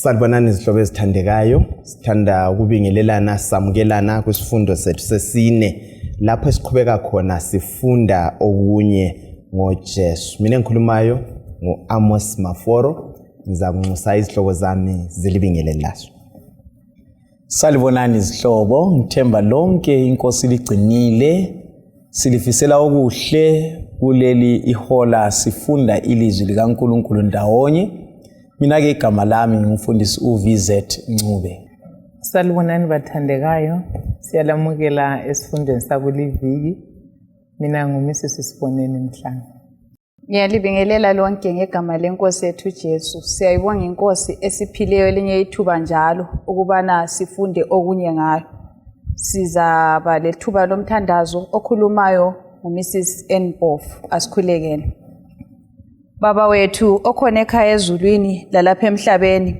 Salibonani izihlobo ezithandekayo, sithanda ukubingelelana samukelana kwisifundo sethu sesine lapho esiqhubeka khona sifunda okunye ngoJesu. Mina engikhulumayo ngoAmos Maforo, ngiza kunxusa izihlobo zami zilibingelelazo. Salibonani izihlobo, ngithemba lonke inkosi ligcinile, silifisela okuhle kuleli ihola sifunda ilizwi likaNkulunkulu ndawonye. Mina ke igama lami ngumfundisi uVZ Ncube. Salibonani bathandekayo, siyalamukela esifundweni sakuliviki. Mina nguMrs Siboneni Mhlanga. Ngiyalibingelela lonke ngegama lenkosi yethu Jesu. Siyayibonga inkosi esiphileyo elinye ithuba njalo ukubana sifunde okunye ngayo. Sizaba lethuba lomthandazo okhulumayo nguMrs Npofu. Asikhulekeni. Baba wethu okhona ekhaya ezulwini lalapha emhlabeni,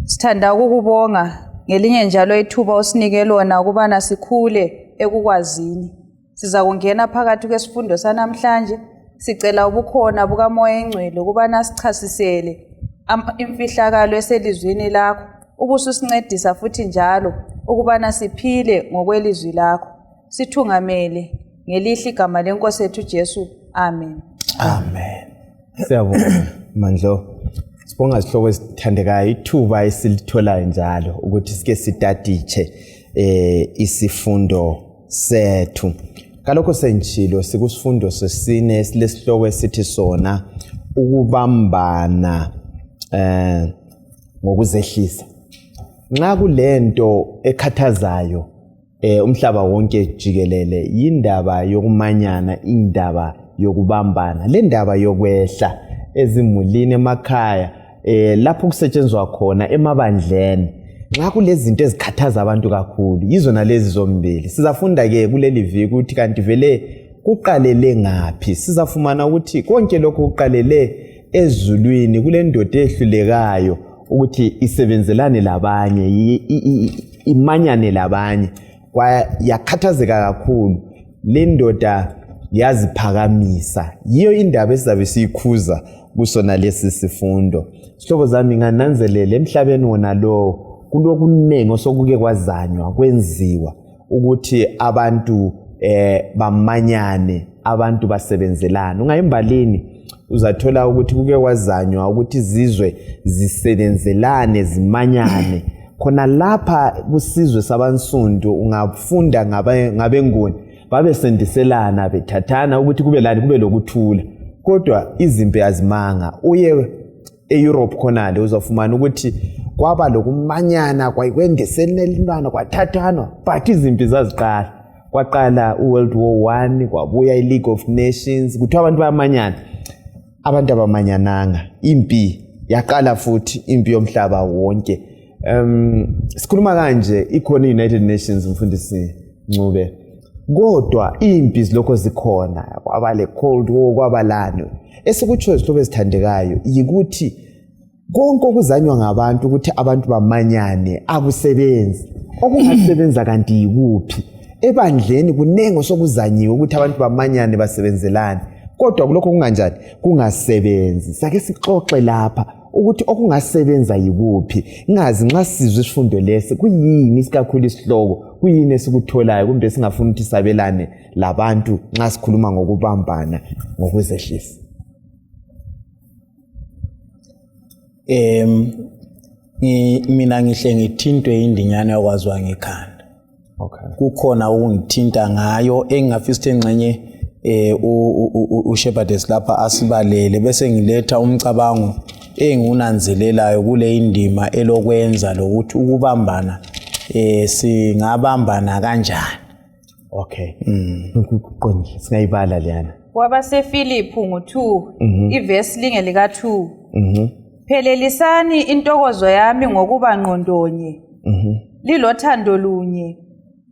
sithanda ukukubonga ngelinye njalo ithuba osinike lona ukubana sikhule ekukwazini. Siza kungena phakathi kwesifundo sanamhlanje, sicela ubukhona bukaMoya eNgcwele ukubana sichasisele imfihlakalo eselizwini lakho, ubususincedisa futhi njalo ukubana siphile ngokwelizwi lakho. Sithungamele ngelihle igama lenkosi yethu Jesu. Amen. Amen. Siyabonga Mandlo. Sibonga izihlobo ezithandekayo ithuba esilitholayo njalo ukuthi sike sitatiche isifundo sethu. Kalokho senjilo sikusifundo sesine silesihloko esithi sona ukubambana ngokuzehlisa. Nxa kulento ekhathazayo umhlaba wonke jikelele indaba yokumanyana, indaba yokubambana, le ndaba yokwehla ezimulini emakhaya lapho kusetshenzwa khona emabandleni. Nxa kulezi zinto ezikhathaza abantu kakhulu yizona lezi zombili. Sizafunda ke kuleli viki ukuthi kanti vele kuqalele ngaphi. Sizafumana ukuthi konke lokho kuqalele ezulwini kule ndoda ehlulekayo ukuthi isebenzelane labanye, imanyane labanye. Yakhathazeka kakhulu le ndoda yaziphakamisa. Yiyo indaba esizabe siyikhuza kusona lesi sifundo. Sihlobo zami ngananzelele emhlabeni wona lo kulokunengi osokuke kwazanywa kwenziwa ukuthi abantu bamanyane, abantu basebenzelane. Ungayimbalini uzathola ukuthi kuke kwazanywa ukuthi izizwe zisebenzelane, zimanyane. Khona lapha kusizwe sabansundu ungafunda ngabenguni babe sendiselana bethathana ukuthi kube lani kube lokuthula. Kodwa izimpi azimanga. Uye eEurope khonale uzofumana ukuthi kwaba lokumanyana kwakwendeselelana kwathathana but izimpi zaziqala. Kwaqala uWorld War 1, kwabuya iLeague of Nations, kuthiwa abantu bayamanyana. Abantu abamanyananga. Impi yaqala futhi impi yomhlaba wonke. Sikhuluma kanje ikhona iUnited Nations mfundisi Ncube. Kodwa impi zilokho zikhona, kwaba le Cold War, kwabalani. Esikutsho izihlobo ezithandekayo yikuthi konke okuzanywa ngabantu ukuthi abantu bamanyane akusebenzi. Okungasebenza kanti yikuphi? Ebandleni kunengo sokuzanyiwe ukuthi abantu bamanyane basebenzelane. Kodwa kulokho kunganjani? Kungasebenzi. Sake sixoxe lapha ukuthi okungasebenza yikuphi. Ngazi nxa sizwe isifundo lesi kuyini isikakhulu isihloko, kuyini esikutholayo kumbe singafuna ukuthi sabelane labantu nxa sikhuluma ngokubambana ngokuzehlisa. Mina ngihle ngithintwe indinyane yakwazwa ngekhanda. Okay. Kukhona ukungithinta ngayo engingafisa engxenye uShepherdess lapha asibalele bese ngiletha umcabango engunanzelelayo kule indima elokwenza lokuthi ukubambana singabambana kanjani. Okay. Kuqondile singayibala leyana. WabaseFilipi ngo-2 ivesi linge lika-2. Phelelisani intokozo yami ngokuba ngqondonye. Lilothando lunye.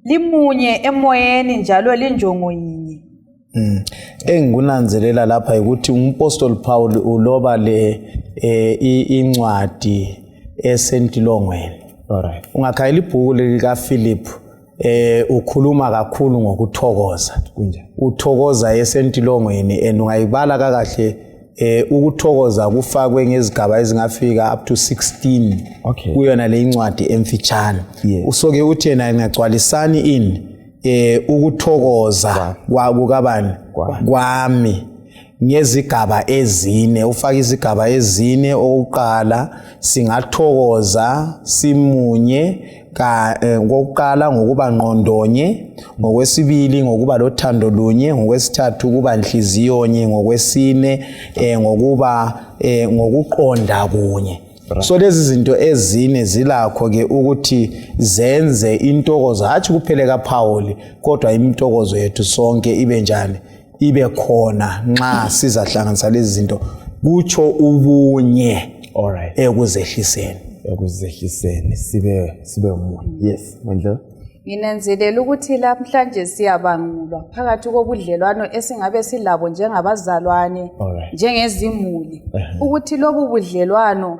Limunye emoyeni njalo linjongo yinye. Engunanzelela lapha ukuthi umpostoli Paul uloba le incwadi esentilongweni. Alright. Ungakhayela ibhuku likaFilipi ukhuluma kakhulu ngokuthokoza. Kunjani? Uthokoza esentilongweni ungayibala kahle ukuthokoza kufakwe ngezigaba ezingafika up to 16 Okay. kuyona le incwadi emfitshane. Yes. Usoke uthi yena ngagcwalisani ini ukuthokoza kwakubani kwami ngezigaba ezine. Ufaka izigaba ezine. Oqala singathokoza simunye ngokuqala ngokuba ngqondonye, ngokwesibili ngokuba lothando lunye, ngokwesithathu kuba inhliziyo nye, ngokwesine ngokuba ngokuqonda kunye. So lezi zinto ezine zilakho ke ukuthi zenze intokozo hathi kuphele kaPaul kodwa imintokozo yethu sonke ibe njani, ibe khona nxa sizahlanganisa lezi zinto kutsho ubunye. Alright. Ekuzehliseni sibe umunye. Yes, Mandla. Nginanzelela ukuthi namhlanje siyabangulwa phakathi kobudlelwano esingabe silabo njengabazalwane, njengezimuli, ukuthi lobu budlelwano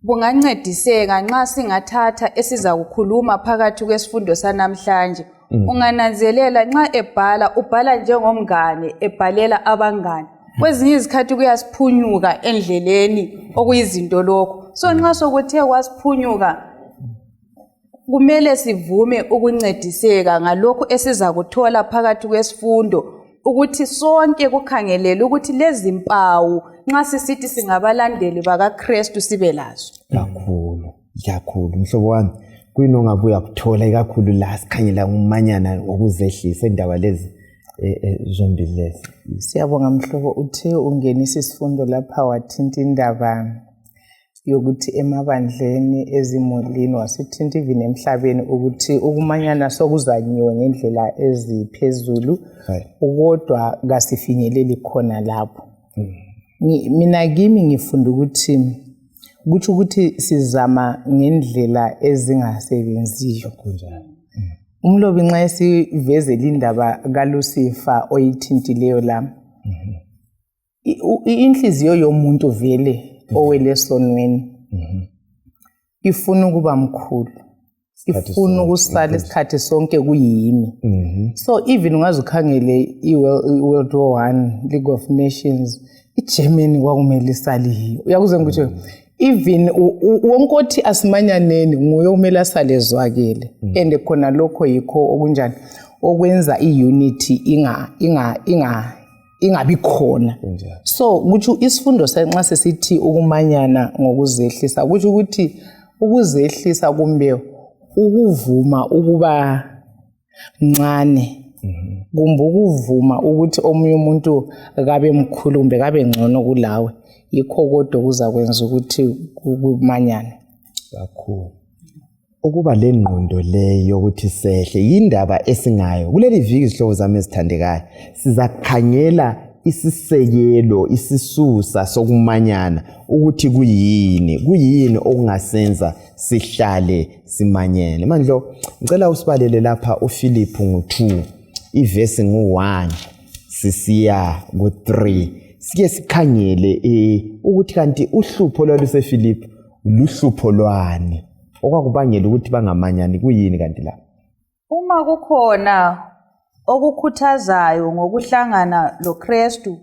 bungancediseka nxa singathatha esiza kukhuluma phakathi kwesifundo sanamhlanje. Ungananzelela nxa ubhala njengomngane, ebhalela abangane. Kwezinye izikhathi kuyasiphunyuka endleleni okuyizinto lokho. So nxa sokuthe kwasiphunyuka kumele sivume ukuncediseka ngalokho esiza kuthola phakathi kwesifundo, ukuthi sonke kukhangelele ukuthi lezi mpawu nxa sisithi singabalandeli bakaKristu sibe lazo. Kakhulu mhlobo wami, kuyinongabuya kuthola ikakhulu la sikhangela umanyana okuzehlisa indaba lezi zombili lezi. Siyabonga mhlobo, uthe ungenisa isifundo lapha wathinta indaba yokuthi emabandleni ezimulini wasithinta even emhlabeni ukuthi ukumanyana sokuzanyiwe ngendlela eziphezulu, kodwa kasifinyeleli khona lapho. Mina kimi ngifunda ukuthi kuthi ukuthi sizama ngendlela ezingasebenziyo. Umlobi nxa esivezela indaba kaLucifer oyithintileyo la, inhliziyo yomuntu vele owele sonweni ifuna ukuba mkhulu, ifuna ukusala isikhathi sonke kuyimi. So even ungaze ukhangele iWorld War I, League of Nations, iGermany kwakumele isaliyo. Uyakuze ngikuthi even wonkothi asimanyaneni nguye umele asale zwakele. And khona lokho yikho okunjani okwenza iunity ingabi khona. So kuthi isifundo senxa sesithi ukumanyana ngokuzehlisa, kuthi ukuthi ukuzehlisa kumbe ukuvuma ukuba mncane, kumbe ukuvuma ukuthi omunye umuntu kabe mkhulu kumbe kabe ngcono kulawe, yikho kodwa kuzakwenza ukuthi kumanyana. Kakhulu ukuba le ngqondo leyo yokuthi sehle yindaba esingayo kuleli viki. Izihlobo zami ezithandekayo, sizakhangela isisekelo, isisusa sokumanyana, ukuthi kuyini okungasenza sihlale simanyene. Mandlo, ngicela usibalele lapha uFiliphu ngo2 ivesi ngo1 sisiya ngo3, sike sikhangele ukuthi kanti uhlupho lwaluseFiliphu luhlupho lwani okwakubangela ukuthi bangamanyani, kuyini kanti la? Uma kukhona okukhuthazayo ngokuhlangana loKristu,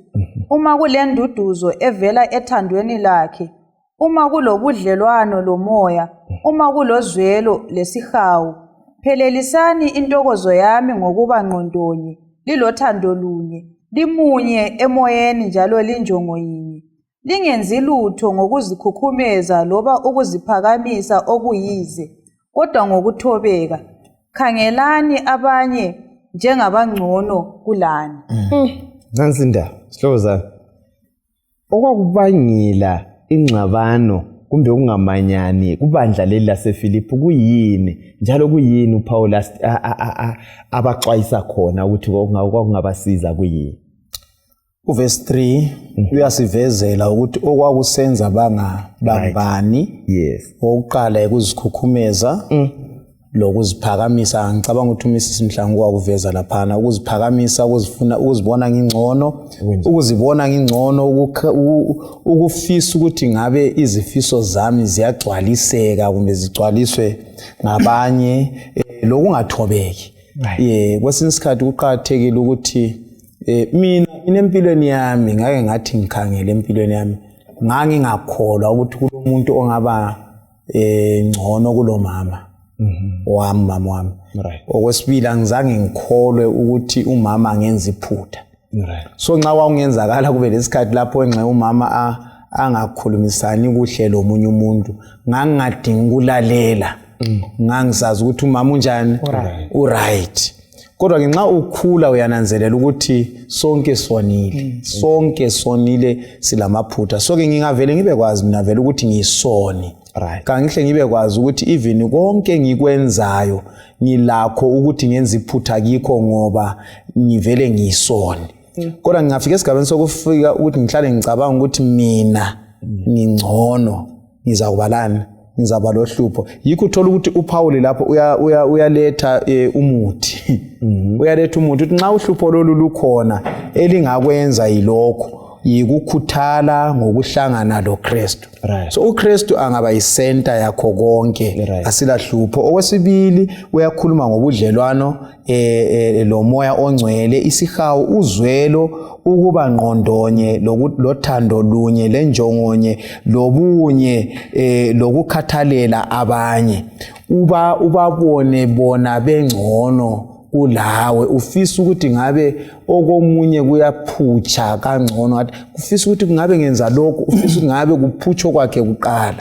uma kulenduduzo evela ethandweni lakhe, uma kulobudlelwano lomoya, uma kulozwelo lesihawu, phelelisani intokozo yami ngokuba ngqondonye, lilothando lunye, limunye emoyeni njalo linjongo yinye. Lingenzi lutho ngokuzikhukhumeza loba ukuziphakamisa okuyize, kodwa ngokuthobeka. Khangelani abanye njengabangcono kulani. Nansi indaba, sihlobo zami. Okwakubangela ingxabano kumbe ukungamanyani kubandla leli laseFiliphu kuyini? Njalo kuyini uPaul abaxwayisa khona ukuthi kwakungabasiza kuyini? Uverse 3 uyasivezela ukuthi okwakusenza bangabambani. Yes. Oqala ekuzikhukhumeza lokuziphakamisa. Ngicabanga ukuthi uMrs Mhlangu wakuveza laphana ukuziphakamisa, ukuzibona ngingcono, ukuzibona ngingcono, ukufisa ukuthi ngabe izifiso zami ziyagcwaliseka kumbe zigcwaliswe ngabanye, lokungathobeki. Kwesinye isikhathi kuqhakathekile ukuthi Mina inempilweni yami ngake ngathi ngikhangele empilweni yami ngangingakholwa ukuthi kulomuntu ongaba ngcono kulomama wami mama wami. Right. Okwesibili angizange ngikholwe ukuthi umama angenza iphutha. Right. So nxa kwangenzakala kube lesikhathi lapho enxe umama angakhulumisani kuhle lomunye umuntu ngangingadingi ukulalela. Ngangisazi ukuthi umama unjani uright. Kodwa ke nxa ukhula uyananzelela ukuthi sonke sonile silamaphutha. So ke ngingavele ngibe kwazi mina vele ukuthi ngiyisoni. Right. Kangihle ngibe kwazi ukuthi even konke ngikwenzayo ngilakho ukuthi ngenza iphutha kikho ngoba ngivele ngiyisoni. Kodwa ngingafika esigabeni sokufika ukuthi ngihlale ngicabanga ukuthi mina ngingcono ngizakubalana ngizaba lohlupho. Yikho uthola ukuthi uPaul lapho uyaletha umuthi. Uyaletha umuthi ukuthi nxa uhlupho lolu lukhona elingakwenza yilokho yikukhuthala ngokuhlangana loKristu. Right. So uKristu angaba yisenta yakho konke. Right. Asilahlupho. Okwesibili uyakhuluma ngobudlelwano lomoya ongcwele, isihawu, uzwelo, ukuba ngqondonye, lothando lunye, lenjongonye, lobunye, lokukhathalela abanye. Ubabone bona bengcono kulawe, ufisa ukuthi ngabe okomunye kuyaphutsha kangcono, ufisa ukuthi ngabe ngenza lokho, ufisa ukuthi ngabe kuphutsho kwakhe kuqala.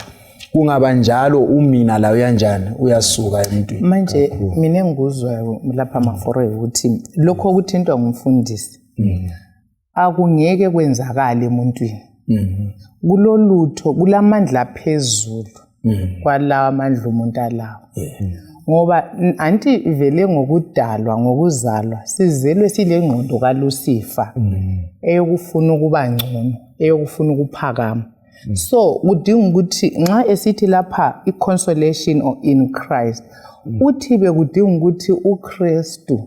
Kungaba njalo umina la uyanjani uyasuka emntwini. Manje mina engikuzwayo lapha Maforoya ukuthi lokho okuthintwa ngumfundisi akungeke kwenzakala emuntwini. Kulolutho kulamandla phezulu kwalawa amandla umuntu alawo. Ngoba anti vele ngokudalwa ngokuzalwa sizelwe silengqondo kaLucifer eyokufuna ukuba ngcono, eyokufuna ukuphakama. So kudinga ukuthi nxa esithi lapha iconsolation in Christ uthi bekudinga ukuthi uKristu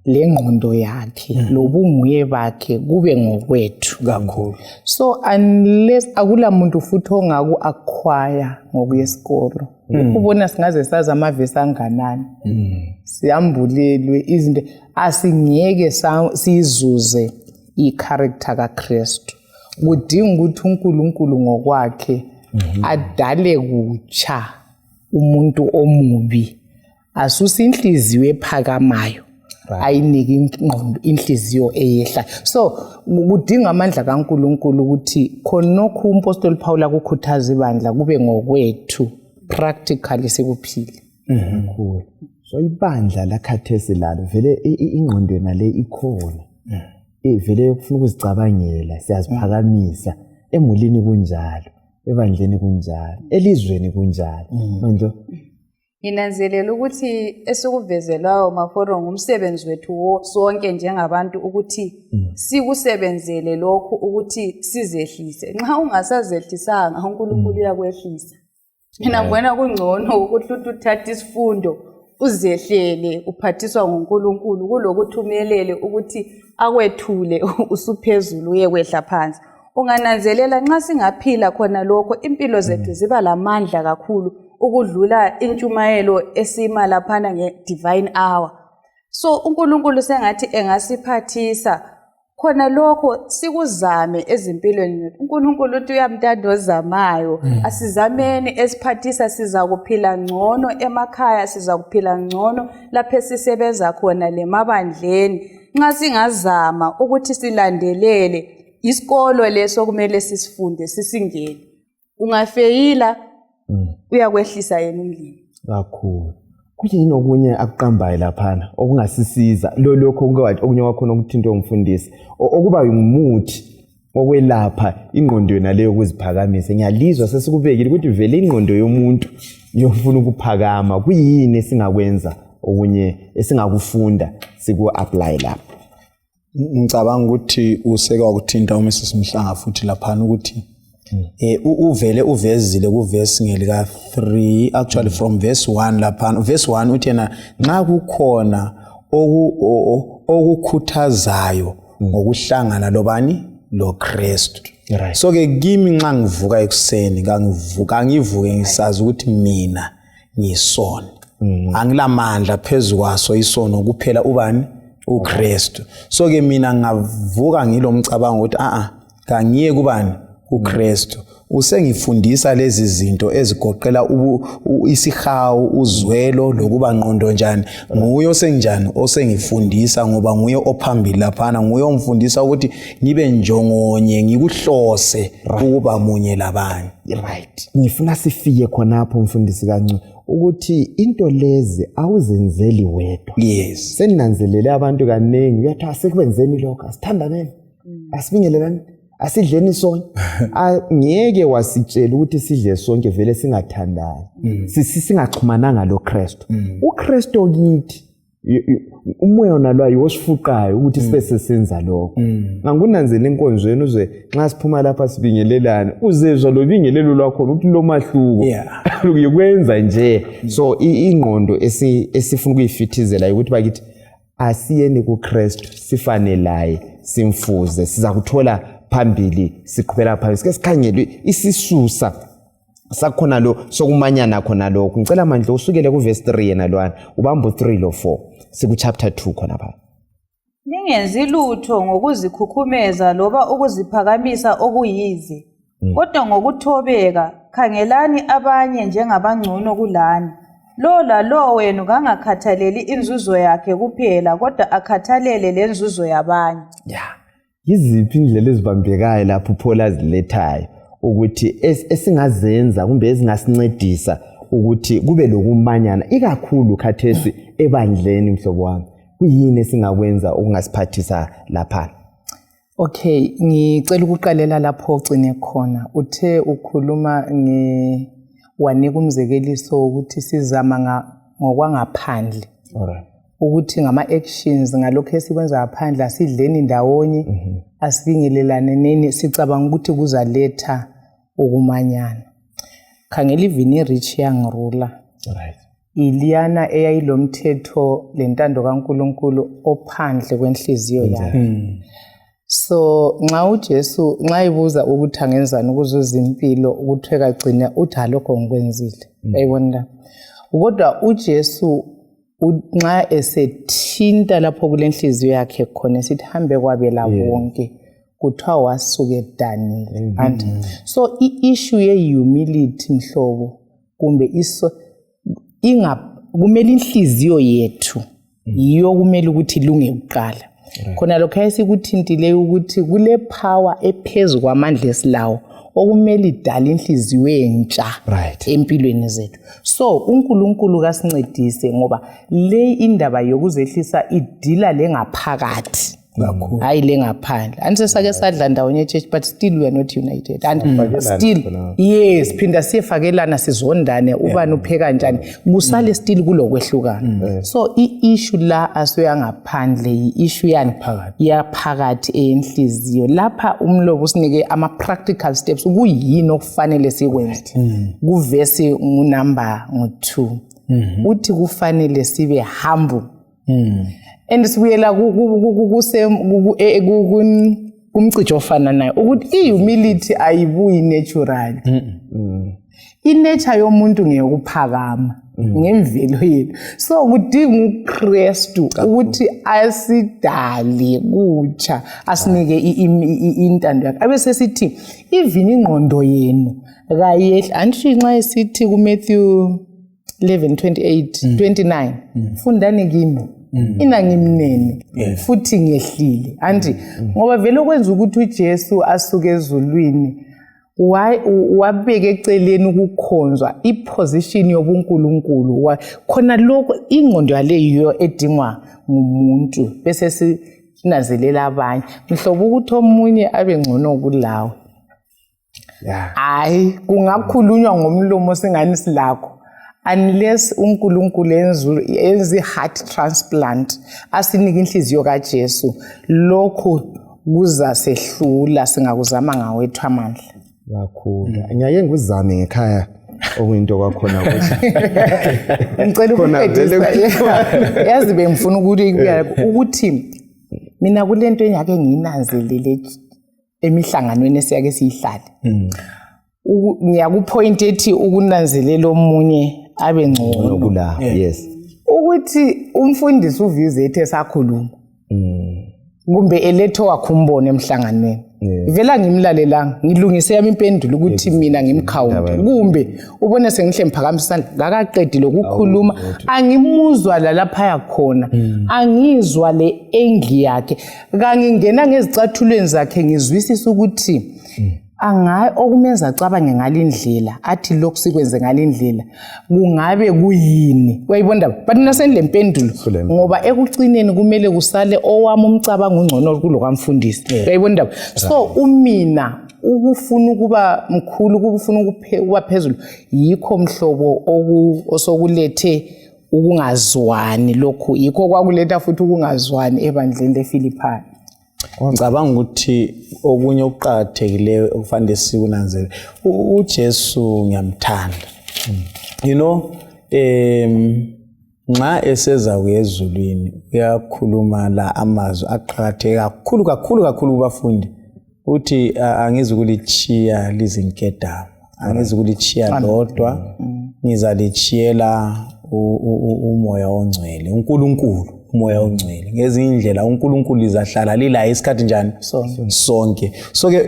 lengqondo yakhe lobunguye bakhe kube ngokwethu kakhulu. So unless akula muntu futhi ongaku acquire ngokuyesikolo ubona singaze saza amavesi anganani siyambulelwe izinto asingeke sizuze icharacter kaKristu. Kudinga ukuthi uNkulunkulu ngokwakhe adale kutsha umuntu omubi asusa inhliziyo ephakamayo ayinike ingqondo inhliziyo eyehla. So kudinga amandla kaNkulunkulu ukuthi khonokho umpostoli Paul akukhuthaza ibandla kube ngokwethu practically sekuphile. Cool. So ibandla lakhathesi lalo vele ingqondo nale ikhona. Vele ufuna ukuzicabangela siyaziphakamisa emulini kunjalo, ebandleni kunjalo, elizweni kunjalo. Manje Nginanzelela ukuthi esikuvezelayo Maforo ngumsebenzi wethu sonke njengabantu ukuthi sikusebenzele lokho ukuthi sizehlise. Nxa ungasazehlisanga uNkulunkulu uyakwehlisa. Mina ngibona kungcono ukuthi uthathe isifundo uzehlele uphathiswa nguNkulunkulu kulokuthi umelele ukuthi akwethule usuphezulu uyekwehla phansi. Ungananzelela nxa singaphila khona lokho impilo zethu ziba lamandla kakhulu ukudlula intshumayelo esima laphana nge-divine hour. So uNkulunkulu sengathi engasiphathisa khona lokho sikuzame ezimpilweni zethu. uNkulunkulu uthi uyamntanda ozamayo. Asizameni esiphathisa siza kuphila ngcono emakhaya, siza kuphila ngcono lapho esisebenza khona lemabandleni. Nxa singazama ukuthi silandelele isikolo leso kumele sisifunde sisingene. Ungafeyila uyakwehlisa yena umlimi. kakhulu. Kuyini okunye akuqambayo laphana okungasisiza lokho okunye wakhona ukuthinta umfundisi okuba ngumuthi okwelapha ingqondo yona leyo ukuziphakamisa. Ngiyalizwa sesikubekile ukuthi vele ingqondo yomuntu yofuna ukuphakama kuyini esingakwenza okunye esingakufunda siku-apply lapha. Ngicabanga ukuthi useke wakuthinta uMrs Mhlanga futhi laphana ukuthi uvele uvezile kuvesi ngelika 3 actually from verse 1 laphana verse 1 uthi yena nxa kukhona okukhuthazayo ngokuhlangana lobani loKristu. Right. So ke kimi nxa ngivuka ekuseni ngivuke ngisazi ukuthi mina ngiyisona. Angilamandla phezukwaso isono kuphela ubani uKristu. So ke mina ngavuka ngilomcabango ukuthi kangiye kubani uKristu. Usengifundisa lezi zinto ezigoqela isihawu, uzwelo lokuba ngqondo njani. Nguye osenjani osengifundisa ngoba nguye ophambili laphana, nguye ongifundisa ukuthi ngibe njongonye ngikuhlose ukuba munye labanye. Right. Ngifuna sifike khonapho mfundisi kaNcu ukuthi into lezi awuzenzeli wedwa. Yes. Seninanzelele abantu kaningi uyathi asekwenzeni lokho asithandaneni. Asibingelelani. Asidleni sonke. Ngeke wasitshela ukuthi sidle sonke vele singathandani. Singaxhumananga loKristu. uKristu kithi umoya nalwayo osifuqayo ukuthi sibe sesenza lokho. Ngangunanzela enkonzweni uze nxa siphuma lapha sibingelelana uzezwa lo bingelelo lwakho ukuthi lo mahluko. Ukwenza nje. So ingqondo esifuna ukuyifithizela ukuthi bakithi asiyeni kuKristu sifanelaye simfuze siza kuthola phambili siqhubela phambili sike sikhangele isisusa sakhona lo sokumanyana khona lokho. Ngicela manje usukele kuverse 3 yena lwana ubamba u3 lo 4 siku chapter 2 khona pha. Ningenzi lutho ngokuzikhukhumeza loba ukuziphakamisa okuyize, kodwa ngokuthobeka khangelani abanye njengabangcono kulani. Lo lalo wenu kangakhathaleli inzuzo yakhe kuphela kodwa akhathalele lenzuzo yabanye. Yiziphi indlela ezibambekayo lapho Paul azilethayo ukuthi esingazenza kumbe ezingasincedisa ukuthi kube lokumanyana ikakhulu khathesi ebandleni mhlobo wami. Kuyini esingakwenza okungasiphathisa lapha? Okay, ngicela ukuqalela lapho ugcine khona. Uthe ukhuluma wanika umzekeliso ukuthi sizama ngokwangaphandle. Alright. Ukuthi ngama-actions ngalokho esikwenza ngaphandle asidleni ndawonye asibingelelane neni sicabanga ukuthi kuzaletha ukumanyana. Khangela even i-rich young ruler. Right. Iliyana eyayilomthetho lentando kaNkulunkulu ophandle kwenhliziyo yakhe. So nxa uJesu nxa ibuza ukuthi angenzani ukuzuza impilo ukuthi ekagcina uthi lokho ngikwenzile. Ayibona. Kodwa uJesu nxa esethinta lapho kulenhliziyo yakhe khona sithi hambe kwabela bonke kuthiwa wasuke edanile. And so i-issue ye-humility mhlobo kumbe kumele inhliziyo yethu yiyo kumele ukuthi ilunge kuqala. Khona lokho esikuthintileyo ukuthi kule power ephezulu kwamandla esilawo okumele idala inhliziyo entsha empilweni zethu. So uNkulunkulu kasincedise ngoba le indaba yokuzehlisa idila lengaphakathi hayi lengaphandle. Ansesake sadla ndawonye church but still we are not united and still yes phinda siyefakelana sizondane ubani upheka kanjani kusale still kulokwehlukana. So i-issue la asoyangaphandle i-issue yani yaphakathi enhliziyo lapha umlobo usinike ama practical steps kuyini okufanele sikwenze. Kuverse number 2 uthi kufanele sibe humble. And sibuyela kumcijo ofana nayo ukuthi i-humility ayibuyi natural. I-nature yomuntu ngeyokuphakama ngemvelo yethu. So kudinga uKristu ukuthi asidale kutsha asinike intando yakhe. Abese sithi even ingqondo yenu kayehla antisho nxa esithi kuMatthew 11:28-29 fundani kimi ina ngimnene futhi ngehlile anti ngoba vele kwenza ukuthi uJesu asuke ezulwini wabeke eceleni ukukhonzwa iposition yobuNkulunkulu khona lokho ingqondo yaleyo edingwa ngumuntu bese sinazelela abanye mhlobo ukuthi omunye abe ngcono kulawo. Hayi kungakhulunywa ngomlomo singani silakho unless uNkulunkulu enze heart transplant asinike inhliziyo kaJesu lokho kuzasehlula singakuzama ngawethu amandla. Kakhulu. Ngiyake ngizame ngekhaya okuyinto kwakhona ukuthi ngicela ukuqedisa yazi bengifuna ukuthi mina kulento enyake nginanzelele emihlanganweni esiyake siyihlale. Ngiyakupoint ethi ukunanzelela omunye abe ngcono kula. Yes. Ukuthi umfundisi uvize ethi esakhuluma kumbe eletho wakho umbone emhlanganweni vela ngimlalelanga ngilungise yami impendulo ukuthi mina ngimkhawunti kumbe ubone sengihle mphakamisana ngakaqedile ukukhuluma angimuzwa lapha yakhona angizwa le engi yakhe kangingena ngezicathulweni zakhe ngizwisisa ukuthi okumenza acabange ngalindlela athi lokhu sikwenze ngalindlela kungabe kuyini uyayibona but nasenile impendulo ngoba ekucineni kumele kusale owami umcabango ungcono kulokamfundisi uyayibona so umina ukufuna ukuba mkhulu ukufuna ukuba phezulu yikho mhlobo osokulethe ukungazwani lokhu yikho kwakuletha futhi ukungazwani ebandleni leFilippi. Ngicabanga ukuthi okunye okuqhakathekileyo okufanele sikunanzele uJesu ngiyamthanda. You know nxa eseza kuyezulwini uyakhuluma la amazwi aqhakatheke kakhulu kubafundi uthi angizukulichiya lizinkedama angizukulichiya lodwa ngizalichiyela umoya ongcwele uNkulunkulu umoya ongcwele ngezinye indlela uNkulunkulu izahlala lila isikhathi njani sonke so ke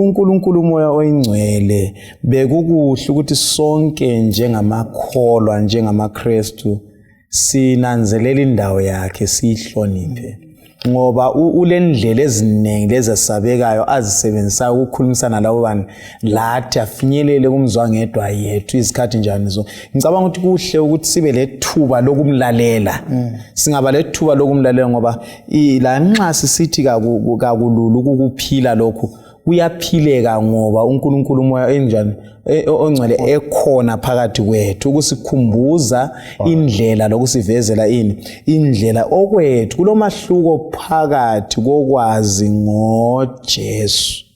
uNkulunkulu umoya oyingcwele bekukuhle ukuthi sonke njengamakholwa njengamaKristu sinanzelela indawo yakhe sihloniphe ngoba ulendlela eziningi lezasabekayo azisebenzisa ukukhulumisana labo bani lathi afinyelele kumzwangedwa yethu isikhathi njani so ngicabanga ukuthi kuhle ukuthi sibe lethuba lokumlalela singaba lethuba lokumlalela ngoba la nxa sisithi kakululu ukukuphila lokhu kuyaphileka ngoba uNkulunkulu umoya enjani ongcwele ekhona phakathi kwethu ukusikhumbuza indlela lokusivezela indlela okwethu kulomahluko phakathi kokwazi ngoJesu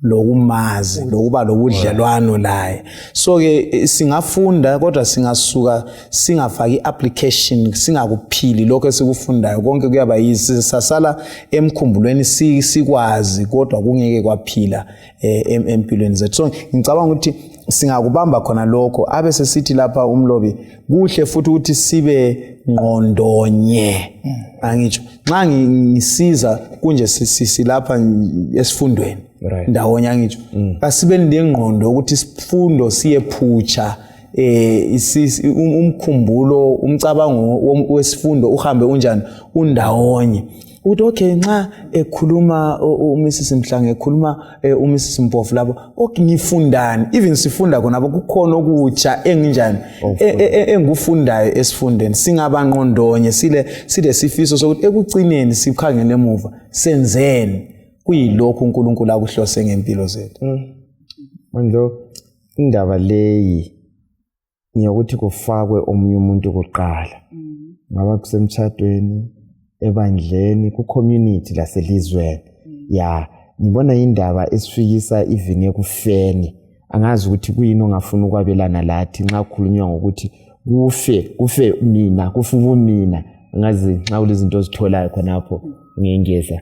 lokumazi lokuba lobudlelwano naye so ke singafunda kodwa singasuka singafaki application singakuphili lokho esikufundayo konke kuyaba yisasala emkhumbulweni sikwazi kodwa kungeke kwaphila empilweni zethu so ngicabanga ukuthi singakubamba khona lokho abe sesithi lapha umlobi kuhle futhi ukuthi sibe ngqondonye angitsho nxa ngisiza kunje sisilapha esifundweni ndawonye angitsho asibe nengqondo ukuthi isifundo siyephutsha umkhumbulo umcabango wesifundo uhambe unjani undawonye uthi okay nxa ekhuluma uMrs Mhlange ekhuluma uMrs Mpofu lapho okay ngifundani even sifunda khonapho kukhona okutsha enginjani engufundayo esifundeni singabangqondonye sile sifiso sokuthi ekucineni sikhangele emuva senzeni kuyilokhu uNkulunkulu akuhlose ngempilo zethu manje indaba leyi ngiyokuthi kufakwe omunye umuntu kuqala ngaba kusemtshadweni ebandleni ku community laselizweni ngibona indaba esifikisa even ekufeni angazi ukuthi kuyini ongafuna ukwabelana lathi nxa kukhulunywa ngokuthi kufe mina kufuka mina angazi nxa kulezinto ozitholayo khonapho ngengeza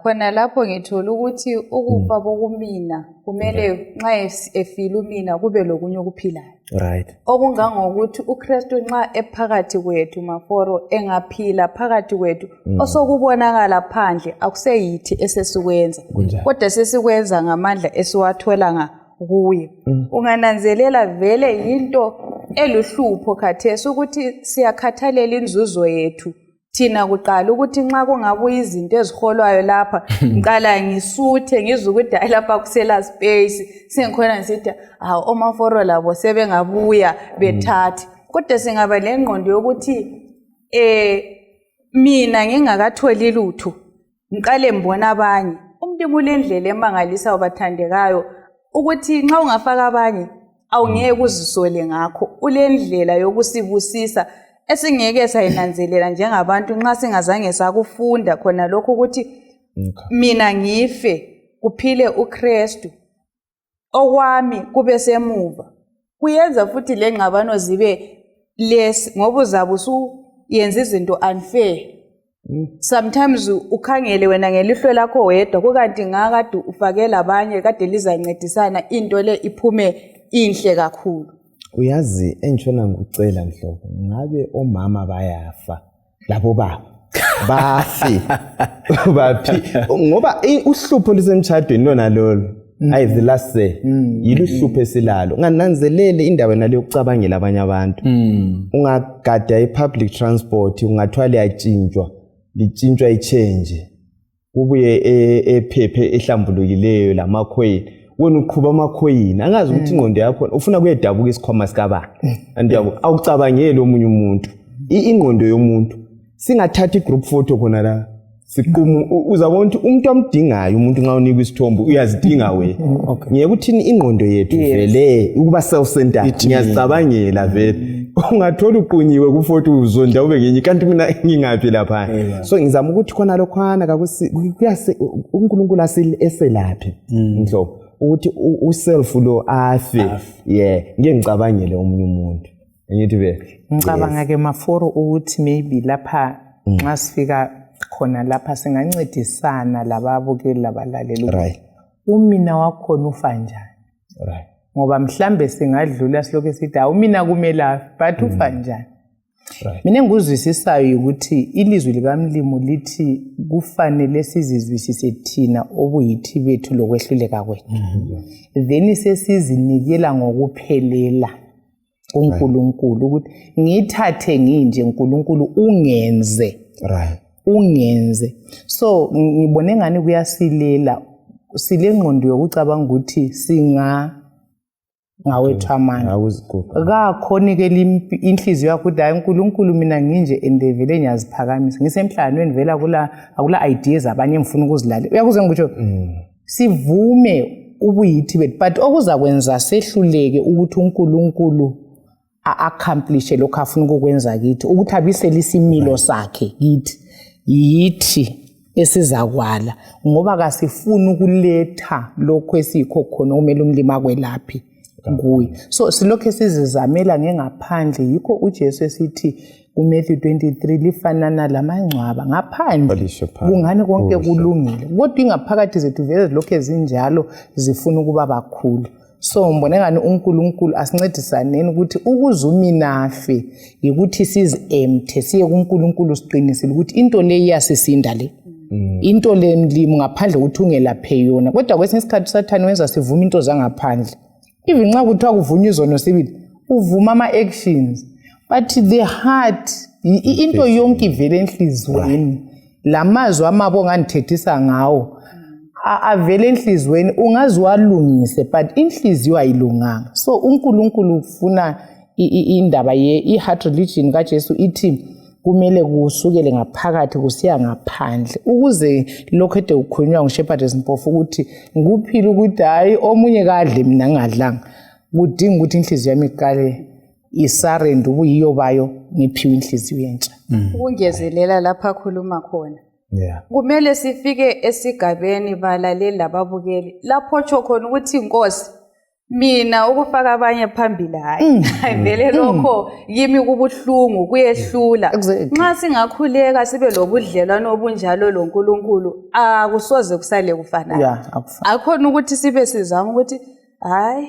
khona lapho ngithola ukuthi ukufa bokumina kumele nxa efila umina kube lokunye okuphilayo right okungangokuthi uKristu nxa ephakathi kwethu maforo engaphila phakathi kwethu osokubonakala phandle akuseyithi esesikwenza kodwa sesikwenza ngamandla esiwathola kuye ungananzelela vele into eluhlupho khathesi ukuthi siyakhathalela inzuzo yethu thina kuqala ukuthi nxa kungabuya izinto eziholwayo lapha ngiqala ngisuthe ngizwe ukuthi lapha kusela space sengikhona ngisithi omaforo labo sebengabuya bethathe kodwa singaba lengqondo yokuthi mina ngingakatholi lutho ngiqale mbona abanye umuntu kulendlela emangalisa obathandekayo ukuthi nxa ungafaka abanye awungeke uzisole ngakho ulendlela yokusibusisa esingeke sayinanzelela njengabantu nxa singazange sakufunda khona lokho ukuthi mina ngife kuphile uKristu okwami kube semuva kuyenza futhi lengxabano zibe less ngoba uzabusu yenza izinto unfair sometimes ukhangele wena ngelihlo lakho wedwa kukanti ngakade ufakela abanye kade lizancedisana into le iphume inhle kakhulu uyazi engitshona ngikucela mhlobo ngabe omama bayafa labo baba bafi baphi ngoba uhlupho lisemshadweni lona lolo I have the last say yilo uhlupho esilalo ngananzelele indaba nale yokucabangela abanye abantu ungagada i-public transport ungathwala yatshintshwa litshintshwa ichange kubuye ephephe ehlambulukileyo lamakhoyini wena uqhuba amakhoyini angazi ukuthi ingqondo yakho ufuna kuyedabuka isikhwama sikabani andiyabo awucabangeli omunye umuntu ingqondo yomuntu singathatha igroup photo khona la siqhumu uzabona ukuthi umuntu amdingayo umuntu nxa unikwa isithombe uyazidinga wena ngeke uthini ingqondo yethu vele ukuba self centered ngiyazicabangela vele ungathola uqunyiwe ku photo uzonda ube ngenye kanti mina ngingaphi lapha so ngizama ukuthi khona lokhwana kuyase uNkulunkulu eselaphi nhlobo ukuthi uself lo afe ngeke ngicabangele omunye umuntu ngithi vele ngicabanga ke maforo ukuthi maybe lapha nxa sifika khona lapha singancedisana lababukeli labalaleli right umina wakhona ufa njani right ngoba mhlambe singadlula silokho sithi umina kumela but ufa njani right mina engikuzwisisayo ukuthi ilizwi likaMlimu lithi kufanele sizizwisise thina obuyithi bethu lokwehluleka kwethu then sesizinikela ngokuphelela uNkulunkulu ukuthi ngithathe nginje uNkulunkulu ungenze right ungenze so ngibone ngani kuyasilela silengqondo yokucabanga ukuthi ngawethu amandla akakhona ke inhliziyo yakho ukuthi hayi uNkulunkulu mina nginje endevele ngiyaziphakamisa ngisemhlanweni vela akula ideas abanye ngifuna ukuzilalela uyakuzwa ngikutsho sivume ubuyithi bethu but okuzakwenza sehluleke ukuthi uNkulunkulu a-accomplish lokho afuna ukukwenza kithi ukuthi abisele isimilo sakhe kithi yithi esizakwala ngoba kasifuni ukuletha lokho esikho khona kumele umlimi akwelaphi kuye so silokho sizizamela ngengaphandle yikho uJesu esithi kuMatthew 23 lifanana lamangcwaba ngaphandle kungani konke kulungile kodwa ingaphakathi zethu vele lokho ezinjalo zifuna ukuba bakhulu so ngibone ngani uNkulunkulu asincedisaneni ukuthi ukuzumina ukuthi sizi-empty siye kuNkulunkulu siqinisile ukuthi into le iyasisinda le into le mlimi ngaphandle ukuthi ungelaphe yona kodwa kwesinye isikhathi usathane wenza sivuma into zangaphandle even nxa kuthiwa kuvunywa izono sibili uvuma ama-actions but the heart into yonke ivele enhliziyweni lamazwi amabo ongandithethisa ngawo avele enhliziyweni ungazi walungise but inhliziyo ayilunganga so uNkulunkulu ufuna indaba i-heart religion kaJesu ithi kumele kusukele ngaphakathi kusiya ngaphandle ukuze lokho ede ukhulunywa nguShepherd Mpofu ukuthi ngikuphila ukuthi hayi omunye kadle mina ngingadlanga kudinga ukuthi inhliziyo yami iqale isarende ubuyiyo bayo ngiphiwe inhliziyo yentsha ukungezelela lapha akhuluma khona kumele sifike esigabeni balaleli lababukeli lapho tsho khona ukuthi inkosi mina ukufaka abanye phambili hayi vele lokho yimi kubuhlungu kuyehlula nxa singakhuleka sibe lobudlelwano obunjalo loNkulunkulu akusoze kusale kufana akhona ukuthi sibe sizama ukuthi hayi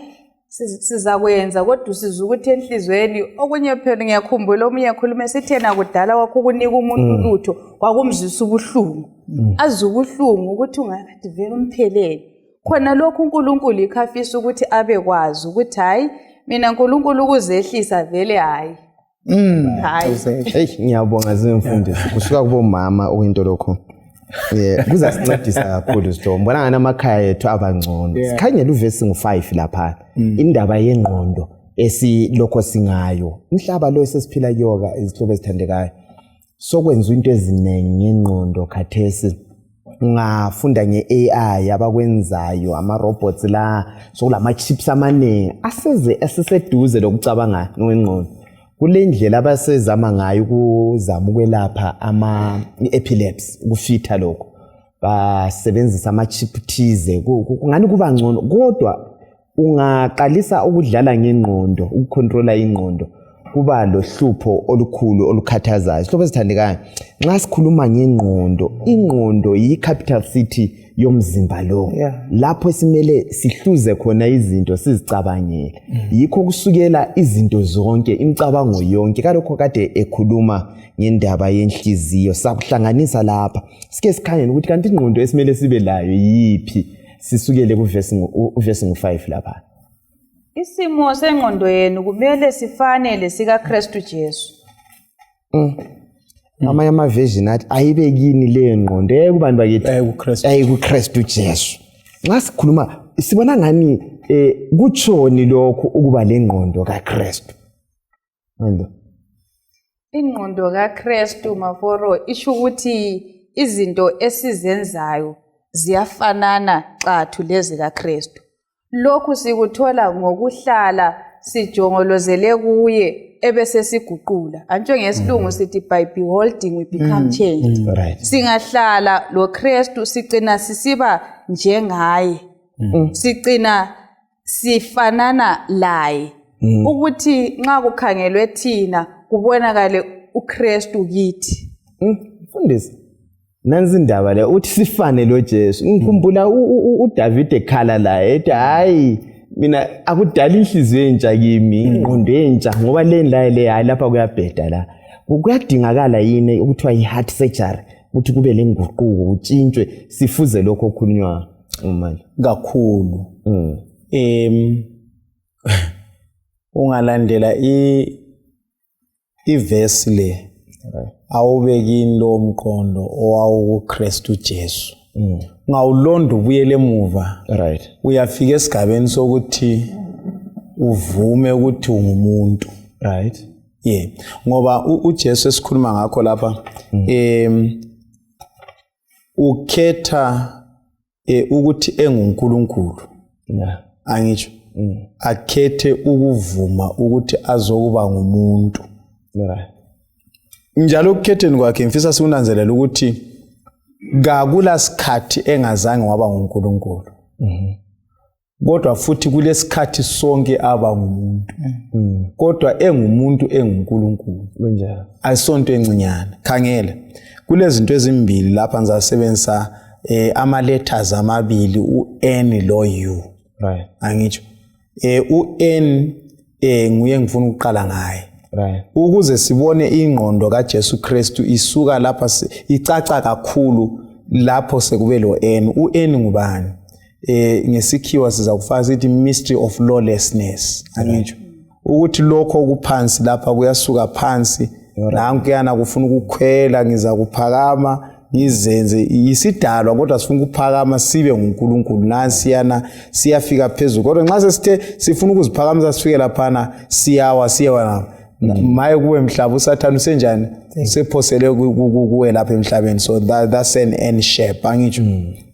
sizakwenza kodwa siza ukuthi enhlizweni okunye phela ngiyakhumbula omunye ekhuluma sithena kudala wakho ukunika umuntu lutho kwakumzisa ubuhlungu azi ubuhlungu ukuthi ungakade vele umphelele khona lokhu uNkulunkulu ikhafisa ukuthi abe kwazi ukuthi hayi mina uNkulunkulu ukuzehlisa vele hayi ngiyabonga zimfundisi kusuka kubomama okuyinto lokho kuzasincedisa kakhulu sithombe mbona ngana amakhaya ethu abangcono sikhangela uvesi ngu5 lapha indaba yengqondo esilokho singayo umhlaba lo esesiphila kuyoka izihlobo ezithandekayo sokwenza into eziningi ngengqondo khathesi ungafunda ngeAI abakwenzayo ama robots la sokulama chips amaningi asiseduze lokucabanga ngengqondo kule ndlela abasezama ngayo ukuzama ukwelapha ama epilepsy ukufitha lokho basebenzisa ama chip thize kungani kuba ngcono kodwa ungaqalisa ukudlala ngengqondo ukucontrola ingqondo kuba lohlupho olukhulu olukhathazayo. Sihlobo esithandekayo, nxa sikhuluma ngengqondo, ingqondo yi-capital city yomzimba lo. Lapho simele sihluze khona izinto sizicabangele. Yikho kusukela izinto zonke, imicabango yonke. Kalokho kade ekhuluma ngendaba yenhliziyo, sakuhlanganisa lapha. Sike sikhangele ukuthi kanti ingqondo esimele sibe layo yiphi. Sisukele kuvesi ngu-5 lapha. Isimo sengqondo yenu kumele sifanele sika Kristu Jesu. Amanye ama-version athi ayibe kini le ngqondo ekubani bakithi kuKristu Jesu. Nxa sikhuluma sibona ngani kutshoni lokho ukuba le ngqondo kaKristu. Ingqondo kaKristu maforo isho ukuthi izinto esizenzayo ziyafanana xathu lezi kaKristu. Lokhu sikuthola ngokuhlala sijongolozele kuye ebese siguqula. Antsho ngesilungu sithi by beholding we become changed. Singahlala lo Kristu sigcina sisiba njengaye. Sigcina sifanana laye. Ukuthi nxa kukhangelwe thina kubonakale uKristu kithi. Mfundisi, nansi indaba le uthi sifane lo Jesu. Ngikhumbula uDavid ekhala la ethi hayi mina akudala inhliziyo entsha kimi, ingqondo entsha ngoba le hayi lapha kuyabheda la. Kuyadingakala yini ukuthiwa i-heart surgery ukuthi kube le nguquko utshintshwe sifuze lokho okukhulunywa manje kakhulu. Ungalandela iverse le awubekini lo mqondo owawuKristu Jesu. Ngawulonda ubuyele emuva. Uyafika esigabeni sokuthi uvume ukuthi ungumuntu. Ngoba uJesu esikhuluma ngakho lapha ukhetha ukuthi enguNkulunkulu. Angitsho. Akhethe ukuvuma ukuthi azokuba ngumuntu. Njalo ukukhetheni kwakhe mfisa sikunanzelela ukuthi kakula sikhathi engazange waba nguNkulunkulu. Kodwa futhi kulesikhathi sonke aba ngumuntu. Kodwa engumuntu enguNkulunkulu. Kunjalo. Ayisonto encinyane. Khangela. Kulezinto ezimbili lapha ngizasebenzisa ama-letters amabili u-N lo U. Angitsho. U-N nguye ngifuna ukuqala ngaye. Ukuze sibone ingqondo kaJesu Kristu isuka lapha icaca kakhulu lapho sekube lo N. U-N ngubani? Ngesikhiwa siza kufaka sithi mystery of lawlessness. Angitsho. Ukuthi lokho okuphansi lapha kuyasuka phansi. Nanku yana kufuna ukukhwela ngiza kuphakama ngizenze isidalwa kodwa sifuna ukuphakama sibe nguNkulunkulu. Nansi yana siyafika phezulu. Kodwa nxa sesithe sifuna ukuziphakamisa sifike laphana siyawa maye kuwe mhlaba uSathane usenjani usephosele kuwe lapha emhlabeni. So that's an N shape. Angitsho.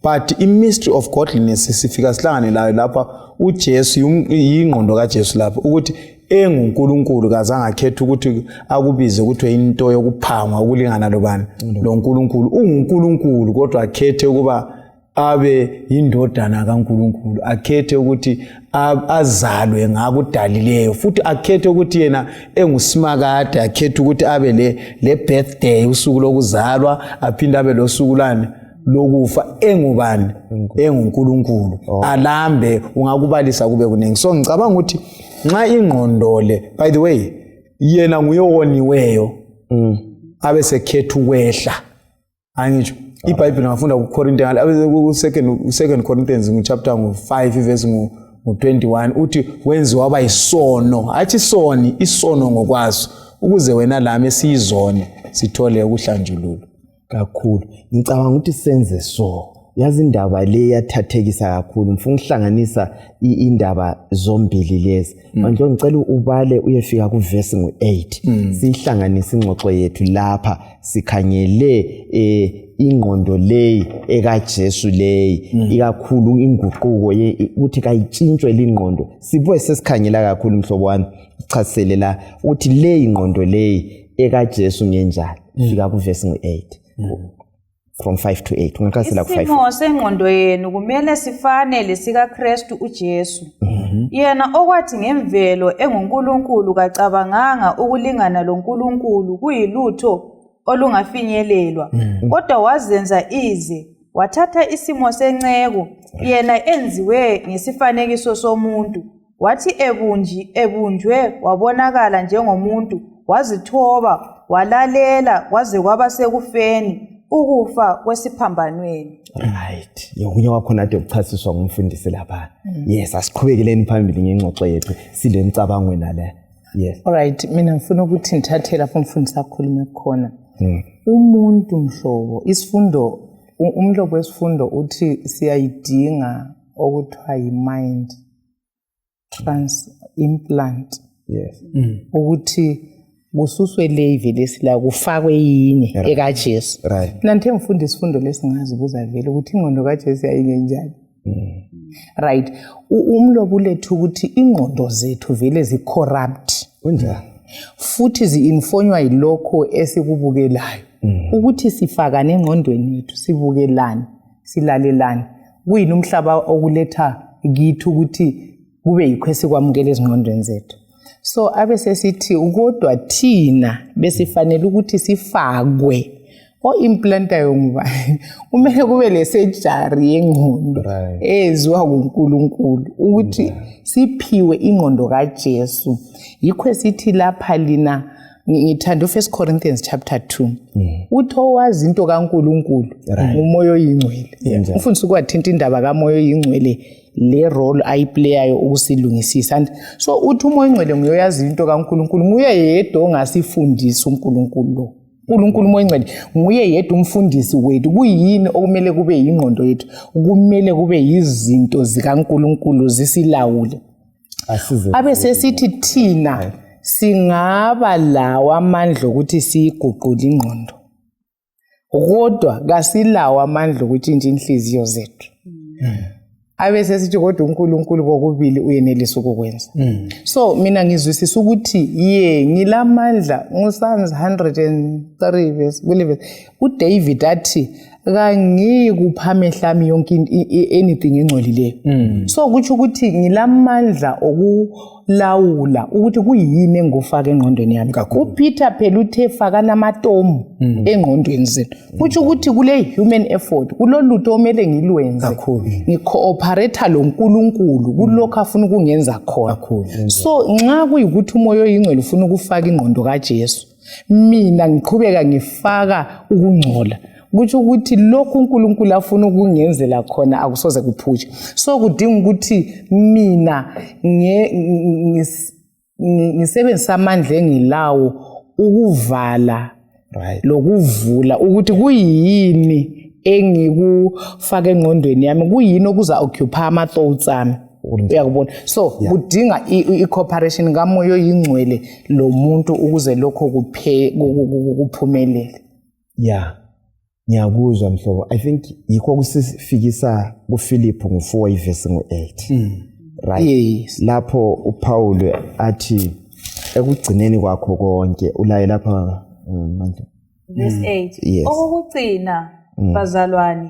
But i mystery of godliness sifika sihlangane layo lapha uJesu ingqondo kaJesu lapha ukuthi enguNkulunkulu kazange akhethe ukuthi akubize ukuthi into yokuphangwa ukulingana lobani lo nkulunkulu. UNkulunkulu kodwa akhethe ukuba abe indodana kaNkulunkulu. Akhethe ukuthi azalwe ngakudalileyo futhi akhethe ukuthi yena engusimakade. Akhethe ukuthi abe le birthday usuku lokuzalwa aphinde abe losuku lani lokufa. Engubani? EnguNkulunkulu. Alambe ungakubalisa kube kuningi. So ngicabanga ukuthi nxa ingqondo le, by the way, yena nguye owoniweyo abe sekhetha ukwehla. Angitsho. iBhayibheli ngafunda ku2 Corinthians chapter 5 verse 21 uthi wenziwa waba isono. Athi isono ngokwaso ukuze wena lami esiyizone sithole ukuhlanjululwa. Kakhulu ngicabanga ukuthi senze so. Yazi indaba le yathathekisa kakhulu. Ngifuna ukuhlanganisa indaba zombili lezi. Manje ngicela ubale uyefika kuverse 8. Sihlanganisa ingxoxo yethu lapha sikhangele ingqondo leyi ekaJesu leyi ikakhulu inguquko ukuthi kayitshintshwe lingqondo. Sibuye sesikhangela kakhulu mhlobo wami uchasisele la ukuthi le ingqondo leyi ekaJesu ngenjalo. Fika kuverse 8. From 5 to 8. Ungaqasela ku5. Isimo sengqondo yenu kumele sifanele sika Kristu uJesu. yena okwathi ngemvelo enguNkulunkulu kacabanganga ukulingana loNkulunkulu kuyilutho olungafinyelelwa, kodwa wazenza ize, wathatha isimo senceku, yena enziwe ngesifanekiso somuntu, wathi ebunjwe wabonakala njengomuntu, wazithoba, walalela kwaze kwaba sekufeni, ukufa kwesiphambanweni. Right. Yokunye wakhona ade ukuchasiswa ngumfundisi lapha. Yes, asiqhubekele phambili ngengxoxo yethu sile mcabango nale. Yes. Alright, mina ngifuna ukuthi ngithathe lapho umfundisi akhulume khona. Umuntu mhlobo, isifundo umhlobo wesifundo uthi siyayidinga okuthiwa yi-mind transplant. Yes. Ukuthi kususwe leve lesila kufakwe yinye ekaJesu. Right. Mina ngithe ngifunda isifundo lesingazibuza vele ukuthi ingqondo kaJesu yayine njani. Right. Umlobo lethu ukuthi ingqondo zethu vele zi-corrupt. Kunjani? Futhi zi-infonywa yilokho esikubukelayo. Ukuthi sifakane engqondweni yethu, sibukelane, silalelane. Kuyini umhlaba okuletha kithi ukuthi kube yikho esikwamukela ezingqondweni zethu. So abe sesithi kodwa thina besifanele ukuthi sifakwe o-implantayo ngubani. Kumele kube le-surgery yengqondo eziwa kuNkulunkulu ukuthi siphiwe ingqondo kaJesu. Yikho esithi lapha lina ngithanda u1 Corinthians chapter 2. Uthi owazi into kaNkulunkulu umoya oyingcwele. Umfundisi kwathinta indaba kamoya oyingcwele le role ayiplayayo ukusilungisisa. So uthi umoya oyingcwele nguyoyazi into kaNkulunkulu, nguye yedwa ongasifundisa uNkulunkulu lo. uNkulunkulu umoya oyingcwele nguye yedwa umfundisi wethu. Kuyini okumele kube yingqondo yethu? Kumele kube yizinto zikaNkulunkulu zisilawule. Abe sesithi thina singaba lawo amandla ukuthi siyiguqule ingqondo, kodwa kasilawo amandla ukuthi inhliziyo zethu. Abe sesithi kodwa uNkulunkulu kokubili uyenelisa ukukwenza. So mina ngizwisisa ukuthi ngilamandla. Psalms 103 verse 11 uDavid athi kangikupha amehlami yonke anything engcolileyo. So kuthi ukuthi ngilamandla okulawula ukuthi kuyini engufaka engqondweni yami. uPeter phela uthe fakana amatomu engqondweni zenu. Kuthi ukuthi kule human effort kulolutho omele ngilwenze ngicooperate loNkulunkulu kulokho afuna ukungenza khona. So nxa kuyikuthi umoya oyingcwele ufuna ukufaka ingqondo kaJesu, mina ngiqhubeka ngifaka ukungcola, kuthi ukuthi lokhu uNkulunkulu afuna ukungenzela khona akusoze kuphuje. So kudinga ukuthi mina ngisebenzisa amandla engilawo ukuvala lokuvula ukuthi kuyini engikufaka engqondweni yami, kuyini okuza occupy ama thoughts ami. Uyakubona? So kudinga i-cooperation kamoya oyingcwele lo muntu ukuze lokho kuphumelele. Yeah. Ngiyakuzwa mhlobo. I think yikho kusifikisa kuFiliphu ngo4 verse ngo8. Right. Yes. Lapho uPaul athi ekugcineni kwakho konke ulaye lapha manje. Verse 8. Okugcina bazalwane,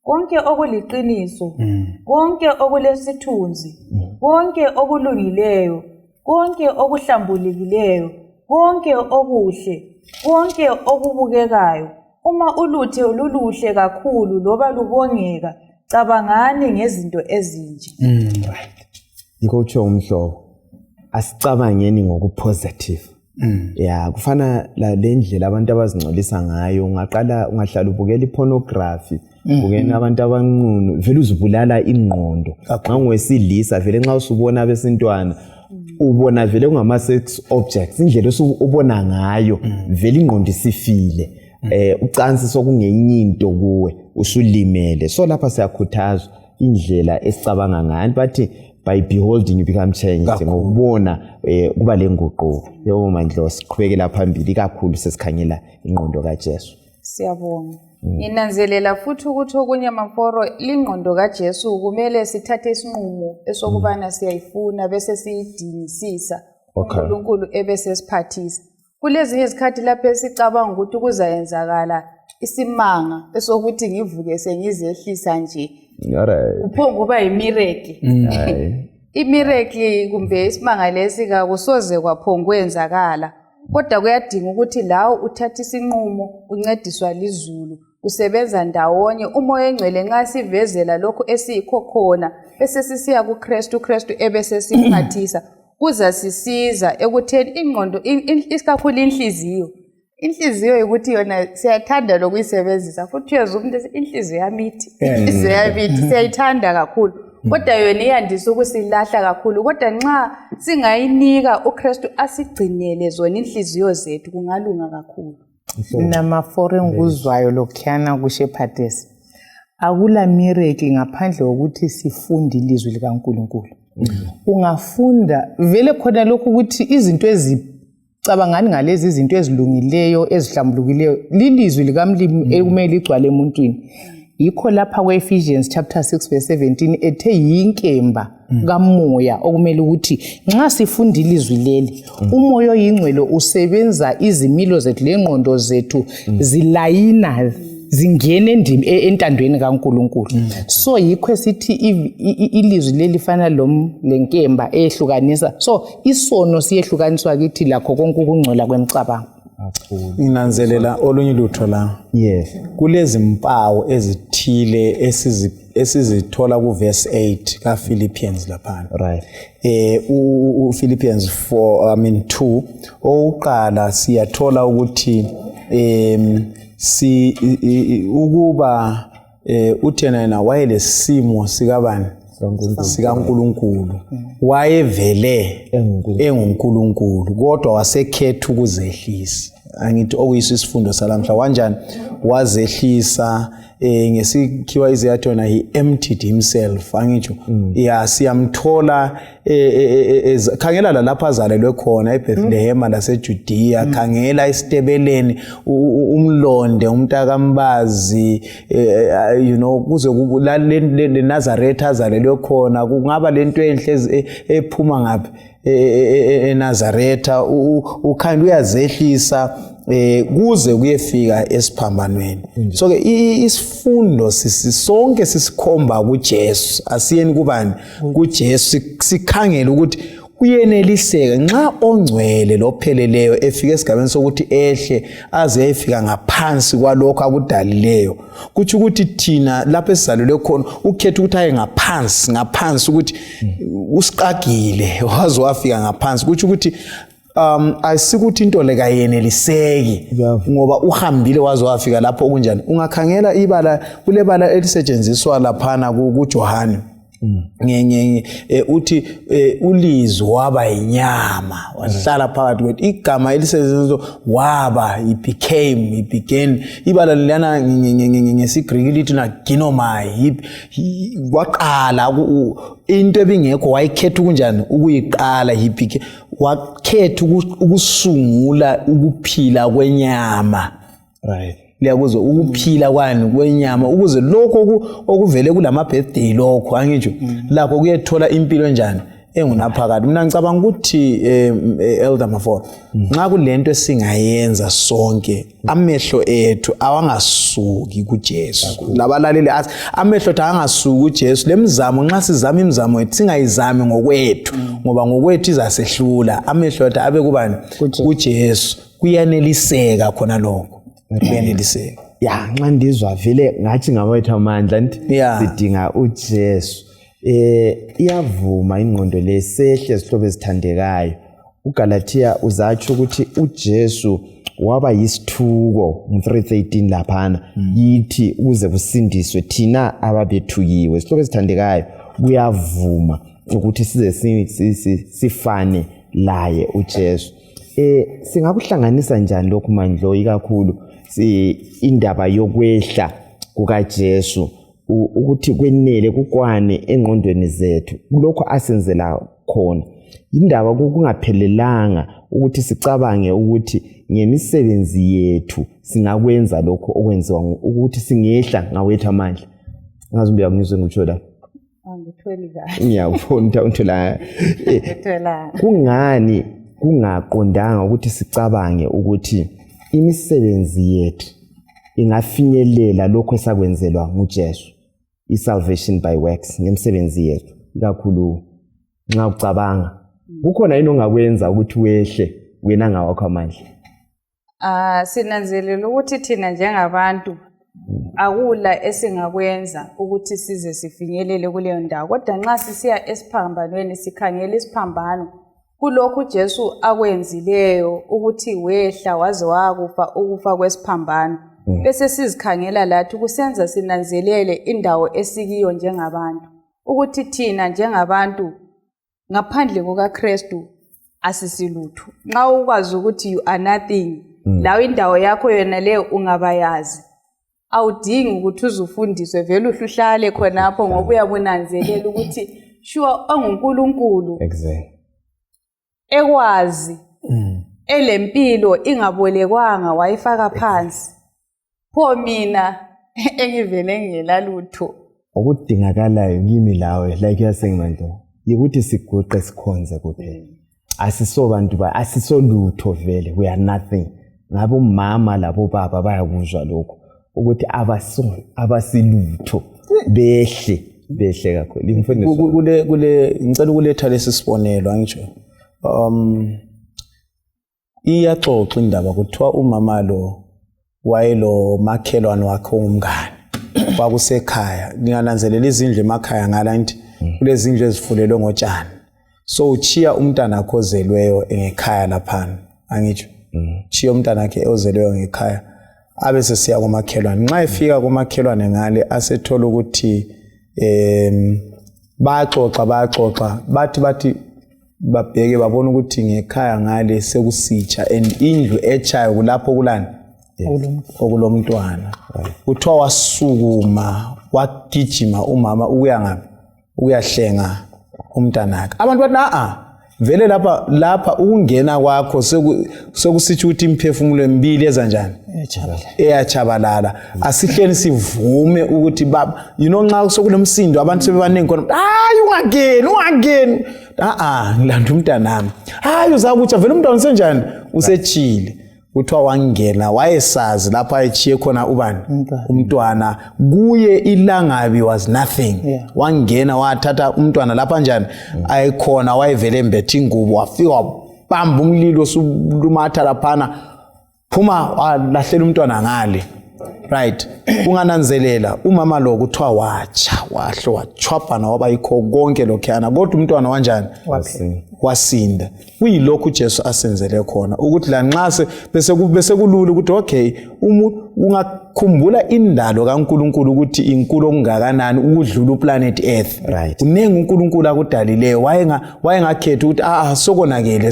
konke okuliqiniso, konke okulesithunzi, konke okulungileyo, konke okuhlambulikileyo, konke okuhle, konke okubukekayo, uma uluthe luluhle kakhulu loba lubongeka, cabangani ngezinto ezinje. Right. Yikho utsho umhlobo. Asicabangeni ngokupositive. Yeah, kufana le ndlela abantu abazingcolisa ngayo. Ungahlala ubukela ipornography, ubukela abantu abanqunu, vele uzibulala ingqondo. Nxa ngowesilisa vele nxa usubona abesintwana ubona vele kungama sex objects, indlela usubona ngayo vele ingqondo isifile. Ucansi sokungenye into kuwe usulimele. So lapha siyakhuthazwa indlela esicabanga ngayo, bathi by beholding you become changed. Ngokubona kuba lenguquko. Yebo mandlo siqhubekela phambili kakhulu sesikhangela ingqondo kaJesu. Siyabonga. Inanzelela futhi ukuthi okunye maforo ingqondo kaJesu kumele sithathe isinqumo esokubana siyayifuna bese siyidingisisa uNkulunkulu ebese siphathisa. Kulezi izikhathi lapho esicabanga ukuthi kuzayenzakala isimanga esokuthi ngivuke sengizehlisa nje. Kuphonga kuba yimiracle. imiracle kumbe isimangalesi kakusoze kwaphongwenzakala kodwa kuyadinga ukuthi lawo uthatha isinqumo uncediswa lizulu usebenza ndawonye umoya engcwele nxa sivezela lokho esiyikho khona bese sisiya kuKristu ebese siphathisa kuza sisiza ekutheni ingqondo isikakhulu inhliziyo ukuthi yona siyathanda lokuyisebenzisa futhi uyezwa umuntu inhliziyo yamithi siyayithanda kakhulu kodwa yona iyandisa ukusilahla kakhulu kodwa nxa singayinika uKristu asigcinele zona inhliziyo zethu kungalunga kakhulu namafore engikuzwayo lokhuyana kuShepherdess akula miracle ngaphandle kokuthi sifunde ilizwi likaNkulunkulu ungafunda vele khona lokho ukuthi izinto ezicabangani ngalezi izinto ezilungileyo ezihlambulukileyo lilizwi likaMlimi ekumele igcwale emuntwini yikho lapha kweEphesians chapter 6 verse 17 ethe yinkemba kamoya okumele ukuthi nxa sifunda ilizwi leli umoya oyingcwele usebenza izimilo zethu lengqondo zethu zilayina zingene entandweni kaNkulunkulu so yikho esithi ilizwi leli fana lenkemba ehlukanisa so isono siyehlukaniswa kithi lakho konke ukungcola kwemicabango Inanzelela olunye lutho la. Yes. Kulezi mpawu ezithile esizithola ku verse 8 ka Philippians lapha. Right. Philippians 2 oqala siyathola ukuthi ukuba uthena yena wayelesimo sikabani sikaNkulunkulu wayevele enguNkulunkulu kodwa wasekhetha ukuzehlisa angithi okuyisho isifundo salamhla kanjani wazehlisa ngesikhiwa iziyathona he emptied himself angitsho ya siyamthola khangela lapha azalelwe khona eBethlehem laseJudea khangela isitebeleni umlonde umntakambazi kuze le Nazareth azalelwe khona kungaba lento enhle ephuma ngaphi eNazaretha ukhanda uyazehlisa kuze kuyefika esiphambanweni so ke isifundo sonke sisikhomba kuJesu asiyeni kubani kuJesu sikhangela ukuthi kuyeneliseka nxa ongcwele lopheleleyo efika esigabeni sokuthi ehle aze ayefika ngaphansi kwalokho akudalileyo kuthi ukuthi thina lapho esizalelwe khona ukhetha ukuthi aye ngaphansi ukuthi usiqagile waze wafika ngaphansi kuthi ukuthi ayisikuthi into le kayeneliseki ngoba uhambile waze wafika lapho okunjani ungakhangela ibala kulebala elisetshenziswa laphana kuJohane uthi ulizwi waba inyama wahlala phakathi kwethu igama elisetshenziswa waba began ibala lana ngesiGreek lithi na ginomai waqala into ebingekho wayikhetha kunjani ukuyiqala wakhetha ukusungula ukuphila kwenyama right liyakuzwa ukuphila kwani kwenyama ukuze lokho okuvele kulama birthday lokho angitsho lakho kuyethola impilo njani engunaphakade mina ngicabanga ukuthi Elder Maforo nxa kulento esingayenza sonke amehlo ethu awangasuki kuJesu labalaleli amehlo ethu angasuki kuJesu lemizamo nxa sizama imizamo ethu singayizami ngokwethu ngoba ngokwethu izasehlula amehlo ethu abe kubani kuJesu kuyaneliseka khona lokho kuyaneliseka ya nxa ndizwa vele ngathi ngawethu amandla nti sidinga uJesu iyavuma ingqondo lesehle sihlobo ezithandekayo uGalatia uzatsho ukuthi uJesu waba yisithuko mu3:13 laphana yithi ukuze kusindiswe thina ababethukiwe sihlobo ezithandekayo kuyavuma ukuthi size sifane laye uJesu singakuhlanganisa njani lokhu mandlo ikakhulu indaba yokwehla kukaJesu ukuthi kwenele kukwane engqondweni zethu lokho asenzela khona indaba kungaphelelanga ukuthi sicabange ukuthi ngemisebenzi yethu singakwenza lokho okwenziwa ukuthi singehla ngawethu amandla ngazumbe ngizwe ngitsho la angitholi kahle ngiyakufuna unthola kungani kungaqondanga ukuthi sicabange ukuthi imisebenzi yethu ingafinyelela lokho esakwenzelwa nguJesu isalvation by works ngemsebenzi yethu kakhulu nxa ucabanga kukhona yini ongakwenza ukuthi wehle wena ngawakho amandla? Sinanzelela ukuthi thina njengabantu akula esingakwenza ukuthi size sifinyelele kuleyo ndawo, kodwa nxa sisiya esiphambanweni sikhangela isiphambano kulokhu Jesu akwenzileyo ukuthi wehla waze wakufa ukufa kwesiphambano, bese sizikhangela lathi kusenza sinanzelele indawo esikiyo njengabantu ukuthi thina njengabantu ngaphandle kukaKristu asisilutho. Nxa ukwazi ukuthi you are nothing, lawo indawo yakho yona leyo ungabayazi, awudingi ukuthi uzufundiswe, vele uhluhlale khonapho ngoba uyabunanzelela ukuthi sure onguNkulunkulu ekwazi elempilo ingabolekwanga wayifaka phansi. Pho mina engivele ngelalutho okudingakalayo kimi lawe like yasengi manje yikuthi siguqe sikhonze kuphela. Asisobantu asisolutho vele, we are nothing. Ngabe umama labo baba bayakuzwa lokho ukuthi abasilutho behle kakhulu. Imfundiso kule ngicela ukuletha lesi sibonelo angisho. Iyaxoxa indaba kuthiwa umama lo wayelo makhelwane wakhe umngane kwakusekhaya. Ngingananzelela izindlu emakhaya ngalathi kulezi zindlu ezifulelwe ngotshani, so uchiya umntana akho ozelweyo ngekhaya laphana angitsho chiya umntana akhe ozelweyo ngekhaya abese siya komakhelwane. Nxa efika komakhelwane ngale asethola ukuthi baxoxa bathi babheke babona ukuthi ngekhaya ngale sekusitsha and indlu echayo kulapho kulani okulomntwana. Kuthiwa wasukuma wagijima umama ukuya ngaphi ukuyahlenga umntana wakhe. Abantu bathi vele lapha ukungena kwakho sekusithi ukuthi imphefumulo emibili ezanjani eyachabalala. Asihleni sivume ukuthi baba nxa sokunomsindo abantu sebebaningi khona ungangeni ngilanda umntanami uzakutsha vele umntwana usenjani usechile. Kuthiwa wangena wayesazi lapha ayichiye khona ubani umntwana kuye ilangabi was nothing. Wangena wathatha umntwana lapha njani ayikhona wayevele embethe ingubo wafika wabamba umlilo sulumatha laphana phuma walahlela umntwana ngale. Right, ungananzelela umama lo kuthiwa wachwapana waba yikho konke lokhana kodwa umntwana wanjani wasinda. Kuyilokhu Jesu asenzele khona ukuthi la nxa bese kulula ukuthi okay ungakhumbula indalo kaNkuluNkulu ukuthi inkulu ongakanani ukudlula uplanet Earth. Kunengi uNkulunkulu akudalileyo wayengakhetha ukuthi sokonakele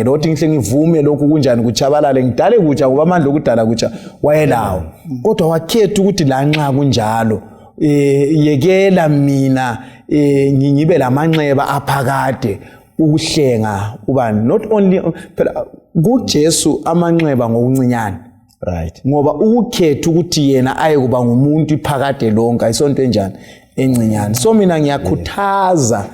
ukuthi ngihle ngivume lokhu kunjani kuchabalale ngidale kutsha ngoba amandla okudala kutsha wayelawo, kodwa wakhetha ukuthi la nxa kunjalo yekela mina ngibe lamanxeba aphakade ukuhlenga ubani. Not only phela kuJesu amanxeba ngokuncinyana, ngoba ukukhetha ukuthi yena ayekuba ngumuntu iphakade lonke ayisonto enjani encinyane. So mina ngiyakhuthaza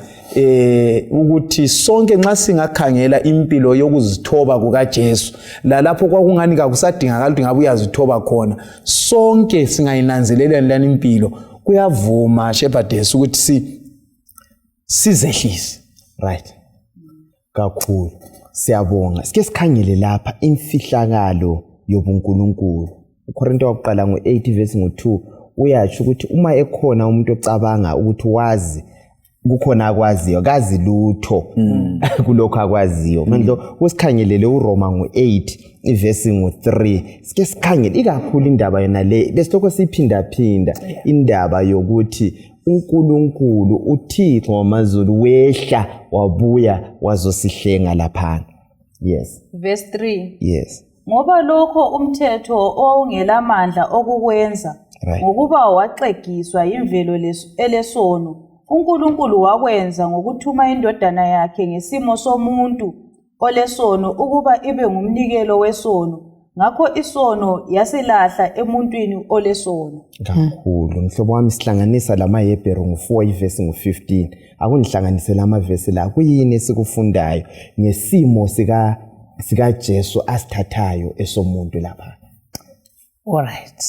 ukuthi sonke nxa singakhangela impilo yokuzithoba kukaJesu lapho kwakungani kakusadingakala ukuthi ngabe uyazithoba khona, sonke singayinanzelela lana impilo kuyavuma shepherdess ukuthi sizehlise. Kakhulu siyabonga. Sike sikhangele lapha imfihlakalo yobuNkulunkulu. uKorinte wakuqala ngo-8 verse ngo-2 uyatsho ukuthi uma ekhona umuntu ocabanga ukuthi wazi kukhona akwaziyo kazi lutho kulokho akwaziyo. Manje usikhangelele uRoma ngo-8 verse ngo-3 sike sikhangele ikakhulu indaba yona le besilokho siphinda indaba yokuthi uNkulunkulu uThixo wamazulu wehla wabuya wazosihlenga laphana. Verse 3. Ngoba lokho umthetho owungelamandla okukwenza ngokuba waxegiswa imvelo elesono, uNkulunkulu wakwenza ngokuthuma indodana yakhe ngesimo somuntu olesono ukuba ibe ngumnikelo wesono. Ngakho isono yasilahla emuntwini olesono. Kakhulu mhlobo wami sihlanganisa lamaHebheru ngo-4 verse ngo-15. Akungihlanganise lamavesi la kuyini esikufundayo ngesimo sika Jesu asithathayo esomuntu lapha. Alright.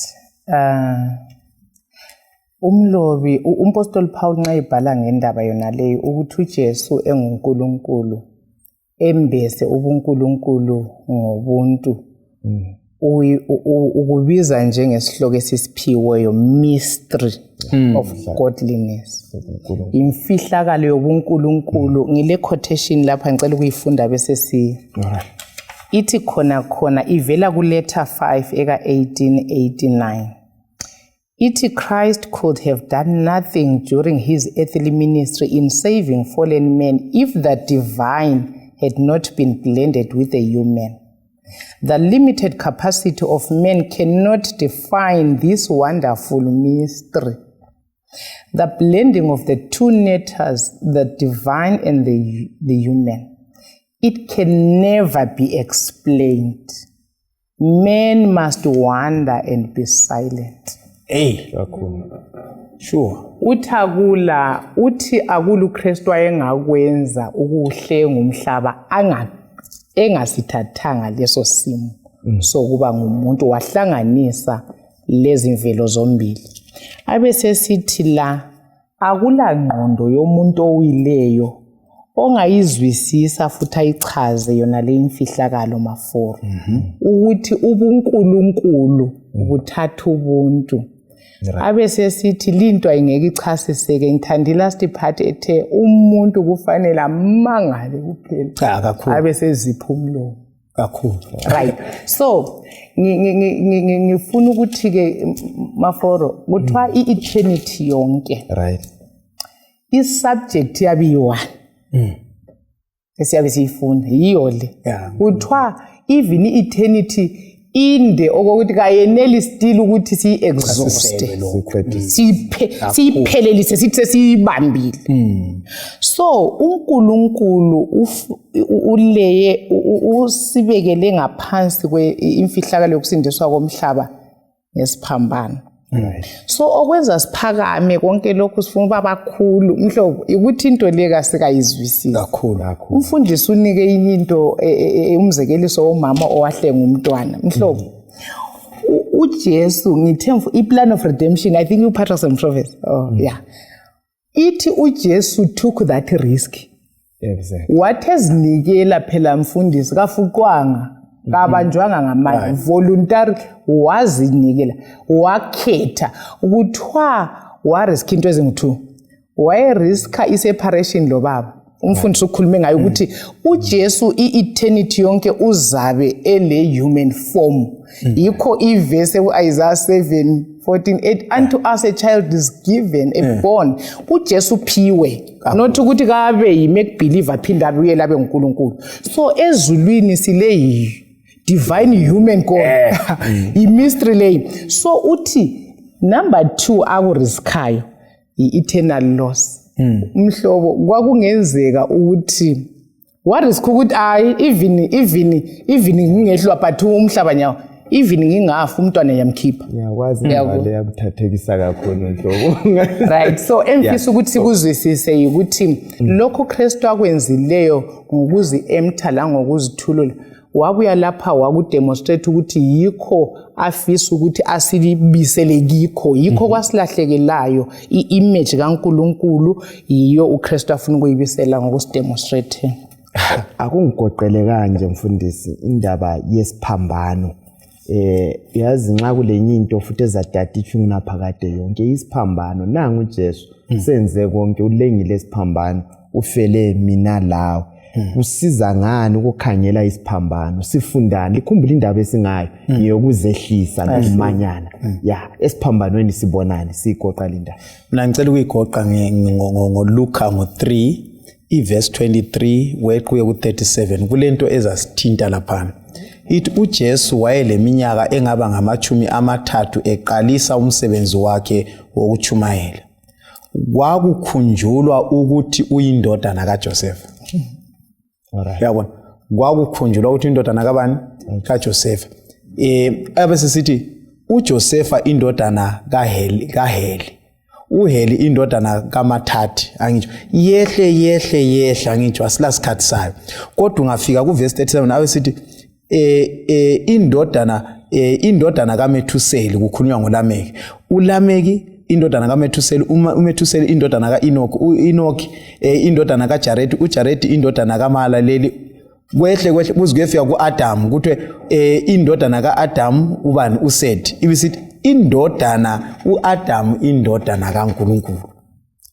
Umlobi umpostoli Paul nxa ibhala ngendaba yona leyo ukuthi uJesu enguNkulunkulu embese ubuNkulunkulu ngobuntu ukubiza njengesihloko esisiphiweyo mystery of godliness, imfihlakalo yobuNkulunkulu. Ngile quotation lapha ngicela ukuyifunda bese ithi khona ivela kuletter 5 eka 1889. Ithi Christ could have done nothing during his earthly ministry in saving fallen men if the divine had not been blended with the human. The limited capacity of men cannot define this wonderful mystery. The blending of the two natures, the divine and the human, it can never be explained. Men must wonder and be silent. Sure. Uthi akula uKristu ayengakwenza ukuhle ngumhlaba engasithathanga leso simo sokuba ngumuntu, wahlanganisa lezi mvelo zombili. Abesesithi la akula ngqondo yomuntu owileyo ongayizwisisa futhi ayichaze yona le imfihlakalo Maforo ukuthi ubuNkulunkulu buthatha ubuntu. Abesesithi linto ayingeke ichasiseke. Ngithanda last part ethe umuntu kufanele amangale kuphela abesezipha umlomo kakhulu. Right. So ngifuna ukuthi ke Maforo kuthiwa i-eternity yonke, right, i-subject yabiyi-one esiyabe siyifunda yiyo le. Kuthiwa even i-eternity inde okokuthi kayeneli still ukuthi siyi-exhauste, siyiphelelise sithi siyibambile. So uNkulunkulu uleye usibekele ngaphansi imfihlakalo yokusindiswa komhlaba ngesiphambano. So okwenza siphakame konke lokhu sifuna uba bakhulu mhlobo ukuthi into le kasikayizwisisi kakhulu. Umfundisi unike into umzekeliso womama owahlenga umntwana mhlobo. uJesu ngithemfu i-plan of redemption, I think you part of some prophets. Ithi uJesu took that risk. Exactly. Wathezinikela phela mfundisi kafuqwanga kabanjwanga ngamandla, voluntary wazinikela, wakhetha ukuthiwa warisk into ezingu-2. Wayeriska i-separation lo baba. Umfundisi ukhulume ngayo ukuthi uJesu i-eternity yonke uzabe ele human form. Yikho iverse eIsaiah 7:14, unto us a child is given, a born. uJesu phiwe, not ukuthi kabe yi-make believer phinda abuye labe nguNkulunkulu. So ezulwini sile divine human God. I-mystery le. So uthi number 2 akuriskayo i-eternal loss. Mhlobo kwakungenzeka ukuthi warisk ukuthi hayi even ngingehlwa but umhlaba nyawo even ngingafa umntwana yamkhipha. Yakwazi imali yakuthathekisa kakhulu nhlobo. Right. So emfisa ukuthi kuzwisise ukuthi lokho Kristu akwenzileyo ngokuzi emtha la ngokuzithulula wabuya lapha wakudemonstrate ukuthi yikho afisa ukuthi asilibisele kikho, yikho kwasilahlekelayo i-image kaNkulunkulu, yiyo uKristu afuna ukuyibisela ngokusidemonstrate. Akungigoqele kanje mfundisi indaba yesiphambano. Yazi nxa kulenye into futhi ezadaditsha unaphakade yonke isiphambano. Nangu uJesu senze konke, ulengile isiphambano, ufele mina lawe. Usiza ngani ukukhangela isiphambano? Sifundani? Likhumbula indaba esingayo ngiyokuzehlisa nokumanyana. Esiphambanweni sibonani? Sigoqa linda. Mina ngicela ukuyigoqa ngoLuka 3 iverse 23 wequye ku37 kulento ezasithinta lapha. Ithi uJesu wayeleminyaka engaba ngama-30 eqalisa umsebenzi wakhe wokuchumayela. Kwakukhunjulwa ukuthi uyindodana kaJoseph. Yabona, kwakukhunjulwa ukuthi indodana kabani? kaJoseph. Abese sithi uJosepha indodana kaHeli. uHeli indodana kaMathathi, angitsho yehle angitsho asilasikhathi sayo. Kodwa ungafika kuverse 37 awe sithi indodana kaMethuseli kukhulunywa ngoLameki. uLameki indodana kaMethusela, uMethusela indodana kaEnoki, uEnoki indodana kaJaredi, uJaredi indodana kaMahalaleli, kwehle kuze kuyefika kuAdam kuthiwe indodana kaAdam ubani uSethi, ibisithi indodana uAdam indodana kaNkulunkulu.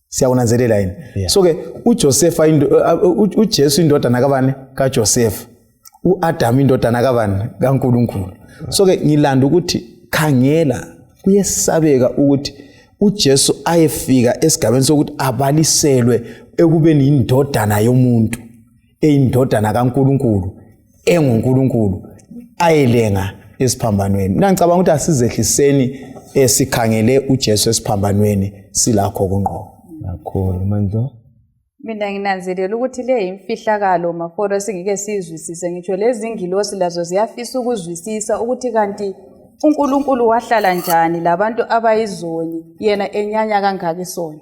Siyakunanzelela yini? So ke uJosepha uJesu indodana kabani? kaJosepha. uAdam indodana kabani? kaNkulunkulu. So ke ngilanda ukuthi khangela kuyesabeka ukuthi uJesu ayefika esigabeni sokuthi abaliselwe ekubeni indodana yomuntu, eyindodana kaNkulunkulu, enguNkulunkulu, ayelenga esiphambanweni. Mina ngicabanga ukuthi asizehliseni sikhangele uJesu esiphambanweni silakho kunqo. Kakhulu manje. Mina nginanzelela ukuthi le imfihlakalo Maforo singeke sizwisise, ngitsho lezi ingilosi lazo ziyafisa ukuzwisisa ukuthi kanti uNkulunkulu wahlala njani labantu abayizoni yena enyanya kangaka isona.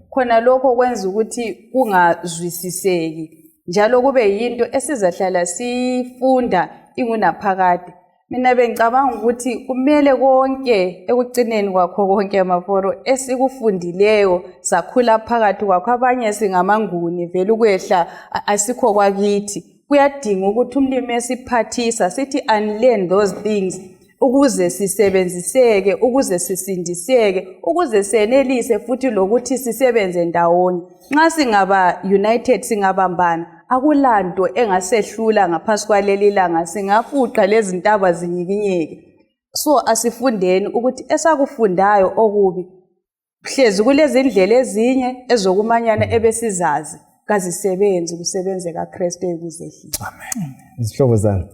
Khona lokho kwenza ukuthi kungazwisiseki njalo kube yinto esizahlala sifunda ingunaphakade. Mina bengicabanga ukuthi kumele konke ekugcineni kwakho konke Maforo esikufundileyo sakhula phakathi kwakho, abanye singamanguni vele ukwehla asikho kwakithi, kuyadinga ukuthi umlimi esiphathisa sithi unlearn those things ukuze sisebenziseke, ukuze sisindiseke, ukuze senelise futhi lokuthi sisebenze ndawonye. Nxa singaba united, singabambana, akulanto engasehlula ngaphansi kwaleli langa, singafuqa lezi ntaba zinyikinyeke. So asifundeni ukuthi esakufundayo okubi hlezi kulezi ndlela ezinye ezokumanyana ebesizazi kazisebenzi kusebenze kaKristu ekuzehlisa. Amen. Izihlobo zami,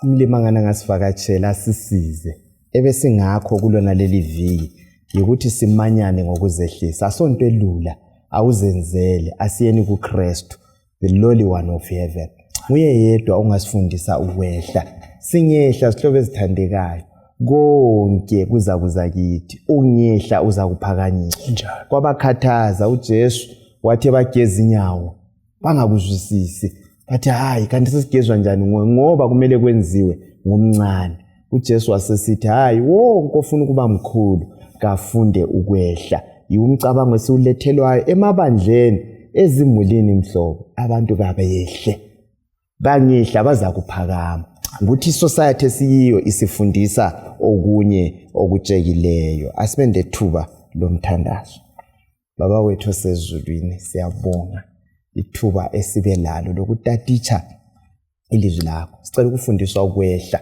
umlimi angana ngasivakatshela sisize ebesingakho kulona leli viki ukuthi simanyane ngokuzehlisa, asonto elula, awuzenzele, asiyeni kuKristu, the lowly one of heaven. Nguye yedwa ongasifundisa ukwehla, singehla sihlobo ezithandekayo, konke kuza kithi, ungehla uza kuphakanyiswa njalo. Kwabakhathaza uJesu wathi bageza inyawo bangakuzwisisi, bathi hayi kanti sesigezwa njani ngoba kumele kwenziwe ngomncane. uJesu wasesithi hayi wonke ofuna ukuba mkhulu kafunde ukwehla. Yiwumcabango esiwulethelwayo emabandleni ezimulini mhlobo, abantu kabehle bangehla baza kuphakama. Ukuthi society esiyiyo isifundisa okunye okutshekileyo. Asibende thuba lomthandazo. Baba wethu osezulwini, siyabonga ithuba esibe lalo lokutatitsha ilizwi lakho. Sicela ukufundiswa ukwehla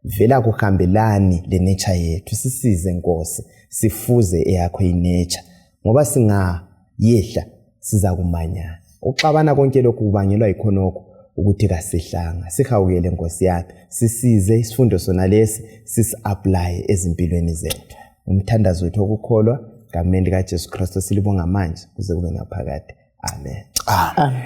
vela kuhambelani lenature yethu. Sisize Nkosi, sifuze eyakho inature, ngoba singayehla siza kumanyana. Uxabana konke lokhu kubangelwa yikhonokho ukuthi kasihlanga. Sihawukele Nkosi yakho, sisize isifundo sona lesi sisi-apply ezimpilweni zethu. Umthandazo wethu okukholwa ngameni kaJesu Kristu silibonga manje kuze kube ngaphakade. Amen. Amen. Amen.